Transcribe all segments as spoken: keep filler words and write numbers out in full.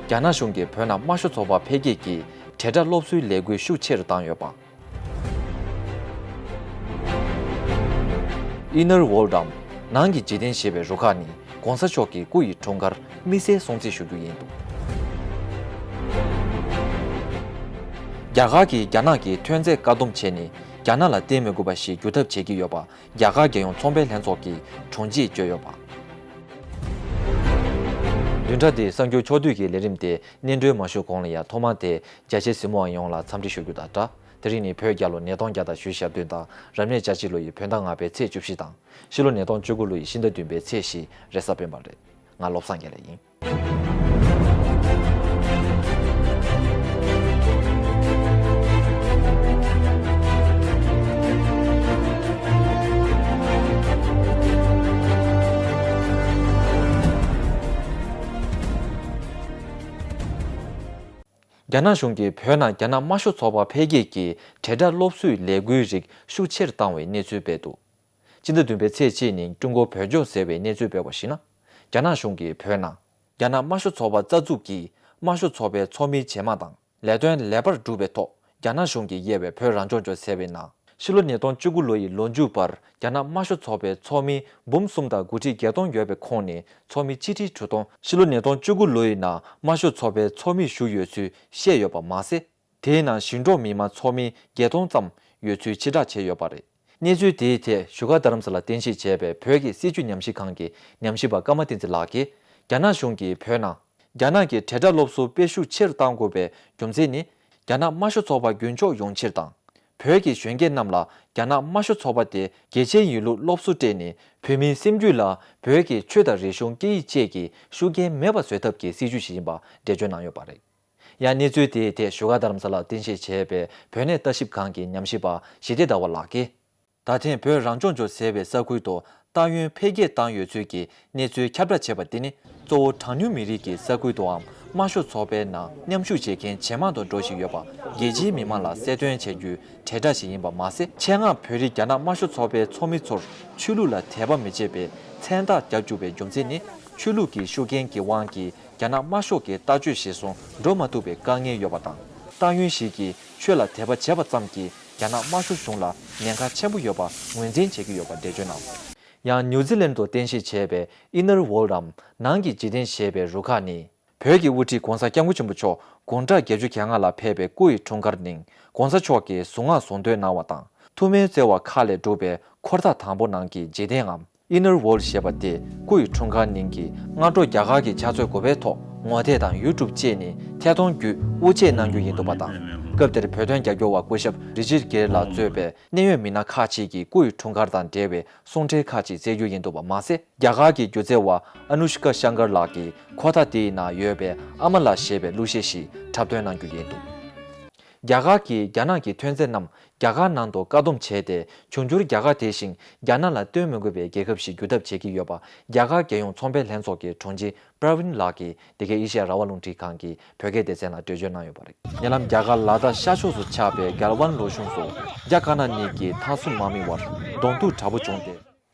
རྒྱ་ནག་གཞུང་གིས་བོད་ནང་དམར་ཤོག་ཚོགས་པ་འཕེལ་རྒྱས་ཀྱི་དྲིལ་བསྒྲགས་སློབ་གསོའི་ལས་འགུལ་ཤུགས་ཆེ་རུ་བཏང་ཡོད་པ། Inner World འམ་ནང་གི་འཇིག་རྟེན་ཞེས་པའི་རུ་ཁག་ནི་གོང་ས་མཆོག་གི་སྐུ་ཡི་འཁྲུངས་སྐར་དམིགས་བསལ་སྲུང་བརྩི་ཞུ་རྒྱུ་ཡིན་འདུག་རྒྱ་གར་གྱིས་རྒྱ་ནག་གི་ཐོན་རྫས་བཀག་སྡོམ་བྱས་ནས་རྒྱ་ནག་ལ་བརྟེན་མི་དགོས་པ་ཞིག་བསྒྱུར་ཐབས་བྱེད་ཀྱི་ཡོད་པ། རྒྱ་གར་རྒྱལ་ཡོངས་ཚོང་པའི་ལྷན་ཚོགས་ཀྱི་དྲུང་ཆེས་བརྗོད་ཡོད་པ། བདུན་ཕྲག་འདིའི་གསར་འགྱུར་ཕྱོགས་བསྡུས་ཀྱི་ལས་རིམ་དེ་སྙན་སྒྲོན་མ་ཞུ་གོང་ལ་ཡང་ཐོག་མར་དེ་རྒྱ་ཆེ་གཟིགས་མོ་བ་ཡོངས་ལ་འཚམས་འདྲི་ཞུ་རྒྱུ་དང་སྦྲགས། དེ་རིང་ནི་བོད་རྒྱལ་ལོ་ཉིས་སྟོང་བརྒྱ་དང་ཞེ་བདུན་དང་རབ་གནས་འཆར་གཞི་ལོ་ཡི་བོད་ཟླ་ལྔ་པའི་ཚེས་བཅུ་བཞི་དང་ཕྱི་ལོ་ཉིས་སྟོང་བཅུ་དགུ་ལོ་ཡི་ཕྱི་ཟླ་བདུན་པའི་ཚེས་བཞི་རེས་གཟའ་སྤེན་པ་རེད། ང་བློ་བཟང་དགེ་ལེགས་ཡིན། རྒྱ་ནག་གཞུང་གིས་བོད་ནང་རྒྱ་ནག་དམར་ཤོག་ཚོགས་པ་འཕེལ་རྒྱས་ཀྱི་དྲིལ་བསྒྲགས་སློབ་གསོའི་ལས་འགུལ་རིགས་ཤུགས་ཆེར་བཏང་བའི་གནས་ཚུལ་སྤེལ་འདུག་སྤྱི་ཟླ་བདུན་པའི་ཚེས་གཅིག་ཉིན་ཀྲུང་གོ་བོད་ལྗོངས་ཟེར་བའི་གནས་ཚུལ་སྤེལ་བར་གཞིགས་ན། རྒྱ་ནག་གཞུང་གིས་བོད་ནང་རྒྱ་ནག་དམར་ཤོག་ཚོགས་པ་རྩ་འཛུགས་ཀྱིས་དམར་ཤོག་ཚོགས་པའི་ཚོགས་མིའི་ཇེ་མང་དང་ལས་དོན་ལེགས་པར་བསྒྲུབས་པའི་ཐོག་རྒྱ་ནག་གཞུང་གིས་དབྱེ་བའི་བོད་རང་སྐྱོང་ལྗོངས་ཟེར་བའི་ནང་། ཕྱི་ལོ་ཉིས་སྟོང་བཅུ་དགུ་ལོ་ཡི་ལོ་མཇུག་བར་རྒྱ་ནག་དམར་ཤོག་ཚོགས་པའི་ཚོགས་མི་འབུམ་གསུམ་དང་དགུ་ཁྲི་བརྒྱད་སྟོང་ཡོད་པའི་ཁོངས་ནས་ཚོགས་མི་ཆིག་ཁྲི་དྲུག་སྟོང་། ཕྱི་ལོ་ཉིས་སྟོང་བཅུ་དགུ་ལོ་ཡི་ནང་དམར་ཤོག་ཚོགས་པའི་ཚོགས་མིར་ཞུགས་ཡོད་ཚུལ་བཤད་ཡོད་པ་མ་ཟད། དེའི་ནང་ཞིང་འབྲོག་མི་མང་ཚོགས་མི་བརྒྱད་སྟོང་ཙམ་ཡོད་ཚུལ་ཕྱིར་བསྒྲགས་བྱས་ཡོད་པ་རེད། གནས་ཚུལ་དེའི་ཐད་བཞུགས་སྒར་རྡ་རམ་ས་ལ་རྟེན་གཞི་བྱས་པའི་བོད་ཀྱི་སྲིད་བྱུས་ཉམས་ཞིབ་ཁང་གི་ཉམས་ཞིབ་པ་ཀརྨ་བསྟན་འཛིན་ལགས་ཀྱིས། རྒྱ་ནག་གཞུང་གིས་བོད་ནང་རྒྱ་ནག་གི་དྲིལ་བསྒྲགས་སློབ་གསོ་སྤེལ་ཤུགས་ཆེ་རུ་གཏང་དགོས་པའི་རྒྱུ་མཚན་ནི། རྒྱ་ནག་དམར་ཤོག་ཚོགས་པ་རྒྱུན་འཁྱོངས་ཡོང་ཕྱིར་དང་། བོད་ཀྱི་གཞོན་སྐྱེས་རྣམས་ལ་རྒྱ་ནག་དམར་ཤོག་ཚོགས་པ་དེ་རྒྱལ་ཆེན་ཡིན་ལུགས་སློབ་གསོ་སྤྲད་ནས། བོད་མིའི་སེམས་རྒྱུད་ལ་བོད་ཀྱི་ཆོས་དང་རིག་གཞུང་སྐད་ཡིག་བཅས་ཀྱི་ཤུགས་རྐྱེན་མེད་པ་བཟོ་ཐབས་ཀྱི་སྲིད་བྱུས་ཤིག་ཡིན་པ་འགྲེལ་བརྗོད་གནང་ཡོད་པ་རེད། ཡང་གནས་ཚུལ་དེའི་ཐད་བཞུགས་སྒར་རྡ་རམ་ས་ལར་རྟེན་གཞི་བྱས་པའི་བོད་གནས་ལྟ་ཞིབ་ཁང་གི་ཉམས་ཞིབ་པ་ཞི་བདེ་ཟླ་བ་ལགས་ཀྱིས། ད་ཐེངས་བོད་རང་སྐྱོང་ལྗོངས་ཟེར་བའི་ས་ཁུལ་དུ་ཏང་ཡོན་འཕེལ་རྒྱས་བཏང་ཡོད་ཚུལ་གྱི་གནས་ཚུལ་ཁྱབ་བསྒྲགས་བྱས་པ་དེ་ནི། གཙོ་བོ་གྲངས་ཉུང་མི་རིགས་ཀྱི་ས་ཁུལ་དུའང་དམར་ཤོག་ཚོགས་པའི་ནང་མཉམ་ཞུགས་བྱེད་མཁན་ཇེ་མང་དུ་འགྲོ་བཞིན་ཡོད་པ་རྒྱལ་སྤྱིའི་མི་མང་ལ་གསལ་སྟོན་བྱ་རྒྱུའི་དྲིལ་བསྒྲགས་ཤིག་ཡིན་པ་མ་ཟད། ཆེད་མངགས་བོད་རིགས་རྒྱ་ནག་དམར་ཤོག་ཚོགས་པའི་ཚོགས་མི་ཚོར་ཆོས་ལུགས་ལ་དད་པ་མི་བྱེད་པའི་མཚན་རྟགས་རྒྱག་བཅུག་པའི་རྒྱུ་མཚན་ནི། ཆོས་ལུགས་ཀྱི་ཤུགས་རྐྱེན་གྱི་དབང་གིས་རྒྱ་ནག་དམར་ཤོག་གི་ལྟ་སྤྱོད་གཞིར་བཟུང་འགྲོ་མ་ཐུབ་པའི་དཀའ་ངལ་ཡོད་པ་དང་། ཏང་ཡོན་ཞིག་གིས་ཆོས་ལ་དད་པ་བྱས་པ་ཙམ་གྱིས་རྒྱ་ནག་དམར་ཤོག་གཞུང་ལ་ཉེན་ཁ་ཆེན་པོ་ཡོད་པ་ངོས་འཛིན་བྱེད་ཀྱི་ཡོད་པ་འགྲེལ་བརྗོད་གནང་། ཡང་ནིའུ་ཛི་ལན་དུ་རྟེན་གཞི་བྱས་པའི་Inner World འམ་ནང་གི་འཇིག་རྟེན་ཞེས་པའི་རུ་ཁག་ནི། བོད་ཀྱི་དབུ་ཁྲིད་༧གོང་ས་༧སྐྱབས་མགོན་ཆེན་པོ་མཆོག་དགུང་གྲངས་བརྒྱད་ཅུ་གྱ་ལྔ་ལ་ཕེབས་པའི་སྐུ་ཡི་འཁྲུངས་སྐར་ནིང་༧གོང་ས་མཆོག་གི་གཟུངས་སྔགས་གཟུངས་བསྟོད་གནང་བ་དང་། ཐུགས་སྨོན་བསྩལ་བ་ཁག་ལས་གྲུབ་པའི་འཁོར་ཐག་དང་པོ་ནང་གི་འཇིག་རྟེན་ངམ། Inner World ཞེས་པ་དེ་སྐུ་ཡི་འཁྲུངས་སྐར་ཉིན་གྱི་སྔ་དྲོ་རྒྱ་གར་གྱི་ཕྱག་ཚོད་དགུ་པའི་ཐོག་ངོ་དེབ་དང་ཡུ་ཊུབ་བཅས་ནས་ཐད་གཏོང་བརྒྱུད་དབུ་འབྱེད་གནང་རྒྱུ་ཡིན་འདུག་པ་དང་། སྐབས་དེར་བོད་དོན་རྒྱབ་སྐྱོར་བ་སྐུ་ཞབས་རི་ཅར་གྷེར་ལགས་གཙོས་པའི་གནད་ཡོད་མི་སྣ་ཁག་ཅིག་གིས་སྐུ་ཡི་འཁྲུངས་སྐར་དང་འབྲེལ་བའི་གསུང་འཕྲིན་ཁག་ཅིག་བསྩལ་རྒྱུ་ཡིན་འདུག་པ་མ་ཟད། རྒྱ་གར་གྱི་སྒྱུ་རྩལ་བ་ཨ་ནུ་ཤི་ཀ་ཤང་ཀར་ལགས་ཀྱིས་འཁོར་ཐག་དེའི་ནང་ཡོད་པའི་ཨ་མ་ལགས་ཞེས་པའི་གླུ་གཞས་ཤིག་འཁྲབ་སྟོན་གནང་རྒྱུ་ཡིན་འདུག་རྒྱ་གར་གྱིས་རྒྱ་ནག་གི་ཐོན་རྫས་རྣམས་རྒྱ་གར་ནང་དུ་བཀག་སྡོམ་བྱས་ཏེ། འབྱུང་འགྱུར་རྒྱ་གར་དེ་བཞིན་རྒྱ་ནག་ལ་བརྟེན་མི་དགོས་པའི་རྒྱལ་ཁབ་ཞིག་བསྒྱུར་ཐབས་བྱེད་ཀྱི་ཡོད་པ། རྒྱ་གར་རྒྱལ་ཡོངས་ཚོང་པའི་ལྷན་ཚོགས་ཀྱི་དྲུང་ཆེ་པྲ་ཝིན་ལགས་ཀྱིས་འདི་གའི་ཨེ་ཤེ་ཡ་རང་དབང་རླུང་འཕྲིན་ཁང་གི་བོད་སྐད་སྡེ་ཚན་ལ་འགྲེལ་བརྗོད་གནང་ཡོད་པ་རེད། ཉེ་ལམ་རྒྱ་གར་ལ་དྭགས་ཤར་ཕྱོགས་སུ་ཆགས་པའི་གལ་ཝན་ལུའུ་གཞུང་སུ་རྒྱ་དཀར་ནག་གཉིས་ཀྱི་མཐའ་སྲུང་དམག་མི་བར་གདོང་ཐུག་དྲག་པོ་བྱུང་སྟེ།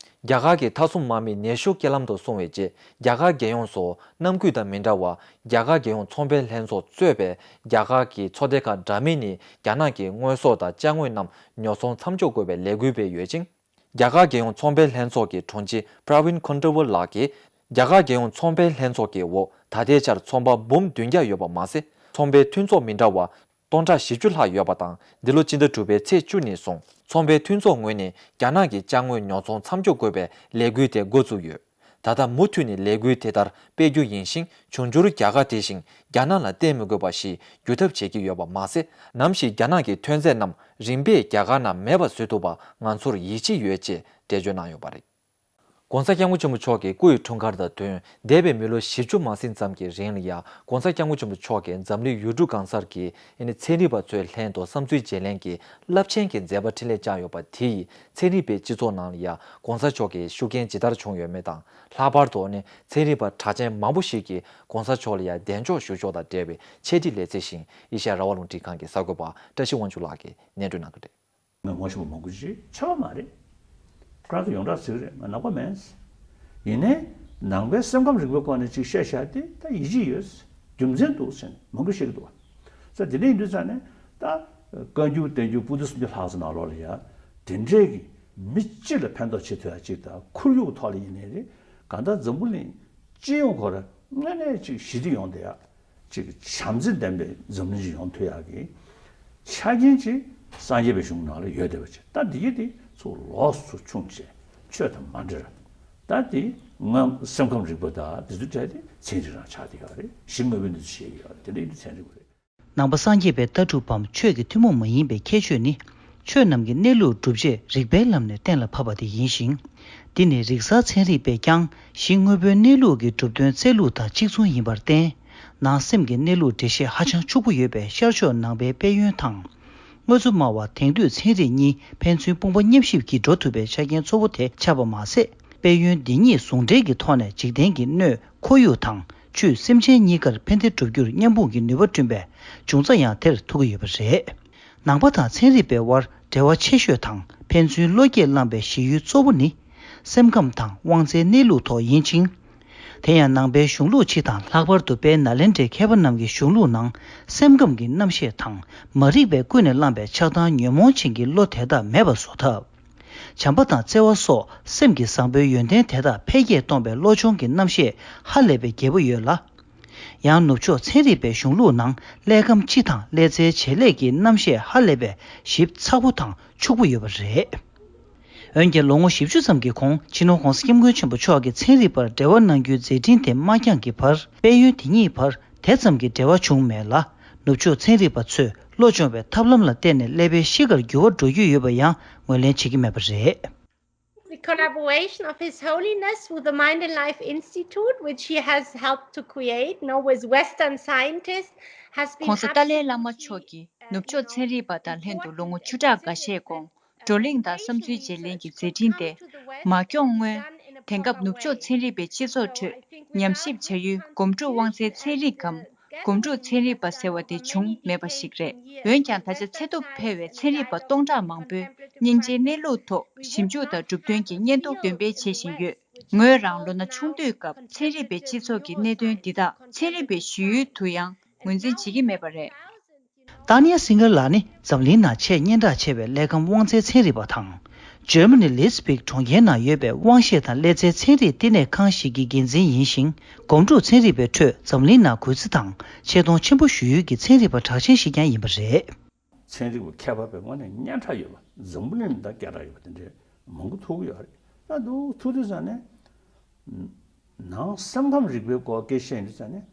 རྒྱ་གར་གྱི་མཐའ་སྲུང་དམག་མི་ནད་ཤུགས་རྐྱེན་ལམ་དུ་སོང་བའི་རྗེས། རྒྱ་གར་རྒྱལ་ཡོངས་སུ་ནམ་རྒྱུན་དང་མི་འདྲ་བར་རྒྱ་གར་རྒྱལ་ཡོངས་ཚོང་པའི་ལྷན་ཚོགས་གཙོས་པའི་རྒྱ་གར་གྱི་ཚོགས་སྡེ་ཁག་འདྲ་མིན་ནས་རྒྱ་ནག་གི་དངོས་ཟོག་དང་ཅ་དངོས་རྣམས་ཉོ་ཚོང་མཚམས་འཇོག་དགོས་པའི་ལས་འགུལ་སྤེལ་ཡོད་ཅིང་། རྒྱ་གར་རྒྱལ་ཡོངས་ཚོང་པའི་ལྷན་ཚོགས་ཀྱི་དྲུང་ཆེ་པྲ་ཝིན་ཁོན་ཏྲ་ཝལ་ལགས་ཀྱིས། རྒྱ་གར་རྒྱལ་ཡོངས་ཚོང་པའི་ལྷན་ཚོགས་ཀྱི་འོག་ད་ལྟའི་ཆར་ཚོང་པ་འབུམ་བདུན་བརྒྱ་ཡོད་པ་མ་ཟད། ཚོང་པའི་མཐུན་ཚོགས་མི་འདྲ་བ་སྟོང་ཕྲག་བཞི་བཅུ་ལྷག་ཡོད་པ་དང་། འདི་ལོ་སྤྱི་ཟླ་དྲུག་པའི་ཚེས་བཅུ་ནས་བཟུང་ཚོང་པའི་མཐུན་ཚོགས་ངོས་ནས་རྒྱ་ནག་གི་ཅ་དངོས་ཉོ་ཚོང་མཚམས་འཇོག་དགོས་པའི་ལས་འགུལ་དེ་འགོ་བཙུགས་ཡོད། ད་ལྟ་མུ་མཐུད་ནས་ལས་འགུལ་དེ་ལྟར་སྤེལ་རྒྱུ་ཡིན་ཞིང་། འབྱུང་འགྱུར་རྒྱ་གར་དེ་བཞིན་རྒྱ་ནག་ལ་བརྟེན་མི་དགོས་པ་ཞིག་བསྒྱུར་ཐབས་བྱེད་ཀྱི་ཡོད་པ་མ་ཟད། ནམ་ཞིག་རྒྱ་ནག་གི་ཐོན་རྫས་རྣམས་རིམ་པས་རྒྱ་གར་ནང་མེད་པ་བཟོ་ཐུབ་པ་ང་ཚོར་ཡིད་ཆེས་ཡོད་ཅེས་འགྲེལ་བརྗོད་གནང་ཡོད་པ་རེད། ༸གོང་ས་༸སྐྱབས་མགོན་ཆེན་པོ་མཆོག་གི་སྐུ་ཡི་འཁྲུངས་སྐར་དང་བསྟུན། འདས་པའི་མི་ལོ་བཞི་བཅུ་མ་ཟིན་ཙམ་གྱི་རིང་ལ་ཡང་༸གོང་ས་༸སྐྱབས་མགོན་ཆེན་པོ་མཆོག་གིས་འཛམ་གླིང་ཡུལ་གྲུ་གང་སར་གྱི་ཨ་ནི་ཚན་རིག་པ་ཚོའི་ལྷན་དུ་བསམ་ཚུལ་བརྗེ་ལེན་གྱི་རླབས་ཆེན་གྱི་མཛད་པ་འཕྲིན་ལས་བསྐྱངས་ཡོད་པ། དེ་ཡིས་ཚན་རིག་པའི་སྤྱི་ཚོགས་ནང་ལ་ཡང་༸གོང་ས་མཆོག་གི་ཤུགས་རྐྱེན་ཇི་ལྟར་བྱུང་ཡོད་མེད་དང་། ལྷག་པར་དུ་ཨ་ནི་ཚན་རིག་པ་གྲགས་ཅན་མང་པོ་ཞིག་གིས་༸གོང་ས་མཆོག་ལ་ཡང་གདན་འཇོག་ཞུ་ཕྱོགས་དང་འབྲེལ་བའི་འཆད་ཁྲིད་ལས་ཚིག་ཞིག་ཨེ་ཤ་ཡ་རང་དབང་རླུང་འཕྲིན་ཁང་གི་གསར་འགོད་པ་བཀྲ་ཤིས་དབང་ཕྱུག་ལགས་ཀྱིས་སྙན་སྒྲོན་གནང་གི་རེད། ངས་ངོ་ཤེས་པ་མང་པོ་ཅིག་ཆགས་པ་མ་རེད། ཀྲང་ཏུ་ཡོངས་གྲགས་ཟེར་གི་རེད། ང་ནག་པ་མིན། ཡིན་ནའི་ནང་པའི་སེམས་ཁམས་རིག་པའི་སྐོར་ནས་ཅིག་བཤད་བཞག་དེ་ད་ཡིད་ཆེས་ཡོད། རྒྱུ་མཚན་འདུག་ཟེར་ནས་མང་པོ་བཤད་ཀྱི་འདུག་བ། ས་དེ་འདྲ་ཡིན་དུས་ཙང་ནས་ད་བཀའ་འགྱུར་བསྟན་འགྱུར་པོ་ཏི་སུམ་བརྒྱ་ལྷག་ཙམ་ནང་ལོགས་ལ་ཡ་དེ་འདྲའི་གི་མི་སྤྱི་ལ་ཕན་ཐོགས་བྱེད་ཐུབ་ཡ་གཅིག་དང་ཁོར་ཡུག་ཐོག་ལ་ཡིན་ནའི་རེད། གང་ལྟར་འཛམ་བུ་གླིང་སྤྱི་ཡོངས་ཁོ་ར་དངོས་གནས་ཅིག་ཞི་བདེ་ཡོང་བསྡད་ཡ། ཅིག་བྱམས་བརྩེ་ལྡན་པའི་འཛམ་གླིང་ཅིག་ཡོང་ཐུབ་ཡག་གི་ཆ་རྐྱེན་ཅིག་སངས་རྒྱས་པའི་གཞུང་ནང་ལ་ཡོད་བསྡད་པ་ཅིག་ད་འདི་གི་དེ་ཚོ་ལོགས་སུ་ཕྱུང་བྱས་ཆོས་དང་མ་འབྲེལ། ད་དེ་སྔོན་སེམས་ཁམས་རིག་པ་དང་དེ་ཚོ་བྲལ་ཏེ་ཚན་རིག་རང་ཆགས་བསྡད་ཡོད་རེད། གཞི་དངོས་པོའི་གནས་ཚུལ་བཤད་ཀྱི་ཡོད་རེད། དེ་འདྲ་ཡིན་དུས་ཚན་རིག་པ་རེད། ནང་པ་སངས་རྒྱས་པའི་ལྟ་གྲུབ་བམ་ཆོས་ཀྱི་ཐུན་མོང་མ་ཡིན་པའི་ཁྱད་ཆོས་ནི། ཆོས་རྣམས་ཀྱི་གནས་ལུགས་སྒྲུབ་བྱེད་རིགས་པའི་ལམ་ནས་གཏན་ལ་ཕབ་པ་དེ་ཡིན་ཞིང་། འདི་ནི་རིག་གསར་ཚན་རིག་པས་ཀྱང་གཞི་དངོས་པོའི་གནས་ལུགས་ཀྱི་གྲུབ་དོན་རྩལ་ལུགས་དང་གཅིག་མཚུངས་ཡིན་པར་བརྟེན། ནང་སེམས་ཀྱི་གནས་ལུགས་འགྲེལ་བཤད་ཧ་ཅང་ཕྱུག་པོ་ཡོད་པའི་ཤར་ཕྱོགས་ནང་པའི་དཔལ་ཡོན་དང་། དངོས་གཙོ་སྨྲ་བ་དེང་དུས་ཚན་རིག་གཉིས་ཕན་ཚུན་དཔུང་པ་མཉམ་གཤིབ་ཀྱིས་འགྲོ་ཐུབ་པའི་ཆ་རྐྱེན་གཙོ་བོ་དེ་ཆགས་པ་མ་ཟད། དཔལ་ཡོན་འདི་གཉིས་ཟུང་འབྲེལ་གྱི་ཐོག་ནས་འཇིག་རྟེན་གྱི་སྣོད་ཁོར་ཡུག་དང་ཆོས་སེམས་ཅན་གཉིས་ཀར་ཕན་བདེ་སྒྲུབ་རྒྱུར་མཉམ་སྤུངས་ཀྱི་ནུས་པ་བསྐྲུན་པའི་འབྱུང་རྩ་ཡང་དེར་ཐུག་གི་ཡོད་པ་རེད། ནང་པ་དང་ཚན་རིག་པའི་དབར་འབྲེལ་བ་ཆེ་ཤོས་དང་ཕན་ཚུན་བློ་སྐྱེད་བསླངས་པའི་གཞི་ཡུལ་གཙོ་བོ་ནི། སེམས་ཁམས་དང་དབང་རྩའི་གནས་ལུགས་ཐོག་ཡིན་ཅིང་། དེ་ཡང་ནང་པའི་གཞུང་ལུགས་སྤྱི་དང་ལྷག་པར་དུ་དཔལ་ནཱ་ལེནྡྲའི་མཁས་པ་རྣམས་ཀྱི་གཞུང་ལུགས་ནང་སེམས་ཁམས་ཀྱི་རྣམ་ཤེས་དང་མ་རིག་པའི་ཀུན་ནས་བསླངས་པའི་ཆགས་སྡང་ཉོན་མོངས་ཅན་གྱི་བློ་དེ་དག་མེད་པར་བཟོ་ཐབས། བྱམས་པ་དང་བརྩེ་བ་སོགས་སེམས་ཀྱི་བཟང་པོའི་ཡོན་ཏན་དེ་དག་འཕེལ་རྒྱས་གཏོང་པའི་བློ་སྦྱོང་གི་རྣམ་ཤེས་ཧ་ལས་པའི་རྒྱས་པོ་ཡོད་ལ། ཡང་ནུབ་ཕྱོགས་ཚན་རིག་པའི་གཞུང་ལུགས་ནང་ཀླད་ཁམས་སྤྱི་དང་ཀླད་རྩའི་བྱེད་ལས་ཀྱི་རྣམ་ཤེས་ཧ་ལས་པའི་ཞིབ་ཚགས་པོ་དང་ཕྱུག་པོ་ཡོད་པ་རེད། འོན་ཀྱང་ལོ་ངོ་བཞི་བཅུ་ཙམ་གྱི་གོང་སྤྱི་ནོར་༸གོང་ས་༸སྐྱབས་མགོན་ཆེན་པོ་མཆོག་གིས་ཚན་རིག་པར་འབྲེལ་བ་གནང་རྒྱུའི་མཛད་འཕྲིན་དེ་མ་འཁྱངས་ཀྱི་བར་དཔལ་ཡོན་དེ་གཉིས་བར་དེ་ཙམ་གྱི་འབྲེལ་བ་བྱུང་མེད་ལ། ནུབ་ཕྱོགས་ཚན་རིག་པ་ཚོས་བློ་སྦྱོང་བའི་ཐབས་ལམ་ལ་བརྟེན་ནས་ཀླད་པའི་གཤིས་ཀར་འགྱུར་བ་འགྲོ་རྒྱུ་ཡོད་པ་ཡང་ངོས་ལེན་བྱེད་ཀྱི་མེད་པ་རེད། The collaboration of His Holiness with the Mind and Life Institute, which he has helped to create, you know, with Western scientists, has been ༸གོང་ས་ཏཱ་ལའི་བླ་མ་མཆོག་གིས་ནུབ་ཕྱོགས་ཚན་རིག་པ་དང་ལྷན་དུ་ལོ་ངོ་བཅུ་ཕྲག་འགའ་ཤས་གོང་བགྲོ་གླེང་དང་བསམ་ཚུལ་བརྗེ་ལེན་གྱི་མཛད་འཕྲིན་དེ་མ་འཁྱོངས་སྔོན། དེང་སྐབས་ནུབ་ཕྱོགས་ཚན་རིག་པའི་སྤྱི་ཚོགས་ཁྲོད་ཉམས་ཞིབ་བྱ་ཡུལ་སྒོམ་སྒྲུབ་དབང་རྩའི་ཚན་རིག་གམ་སྒོམ་སྒྲུབ་ཚན་རིག་པ་ཟེར་བ་དེ་བྱུང་མེད་པ་ཞིག་རེད། འོན་ཀྱང་ད་ཆ་ཚད་ཐུབ་འཕེར་བའི་ཚན་རིག་པ་སྟོང་ཕྲག་མང་པོས་སྙིང་རྗེའི་གནས་ལུགས་ཐོག་ཞིབ་འཇུག་དང་གྲུབ་དོན་གྱི་བརྙན་ཐུང་འདོན་སྤེལ་བྱེད་བཞིན་ཡོད། ངོས་རང་ལོ་ན་ཆུང་དུས་སྐབས་ཚན་རིག་པའི་སྤྱི་ཚོགས་ཀྱི་གནད་དོན་འདི་དག་ཚན་རིག་པའི་ཞི་ཡུལ་དུ་ཡང་ངོས་འཛིན་བྱེད་ཀྱི་མེད་པ་རེད། ཏཱ་ནི་ཡ་སིང་གར་ལགས་ནི་འཛམ་གླིང་ནང་ཆེས་སྙན་གྲགས་ཆེ་བའི་ཀླད་ཁམས་དབང་རྩའི་ཚན་རིག་པ་དང་། འཇར་མ་ནི་ལིས་པིག་གྲོང་ཁྱེར་ནང་ཡོད་པའི་དབང་ཤེད་དང་ཀླད་རྩའི་ཚན་རིག་བསྟི་གནས་ཁང་ཞིག་གི་འགན་འཛིན་ཡིན་ཞིང་། སྒོམ་སྒྲུབ་ཚན་རིག་པའི་ཁྲོད་འཛམ་གླིང་ནང་གུས་བརྩི་དང་ཆེ་མཐོང་ཆེན་པོ་ཞུ་ཡུལ་གྱི་ཚན་རིག་པ་གྲགས་ཅན་ཞིག་ཀྱང་ཡིན་པ་རེད། ཚན་རིག་པ་མཁས་པ་པའི་ངོས་ནས་སྙན་གྲགས་ཡོད་པ་འཛམ་བུ་གླིང་ལ་སྐད་གྲགས་ཡོད་པ་དེ་འདྲའི་མང་པོ་ཐུག་གི་ཡོད་རེད། ད་འདུག་ཐུག་དུས་ཙང་ནས་ནང་སེམས་ཁམས་རིག་པའི་སྐོར་སྐད་བཤད་དུས་ཙང་ནས་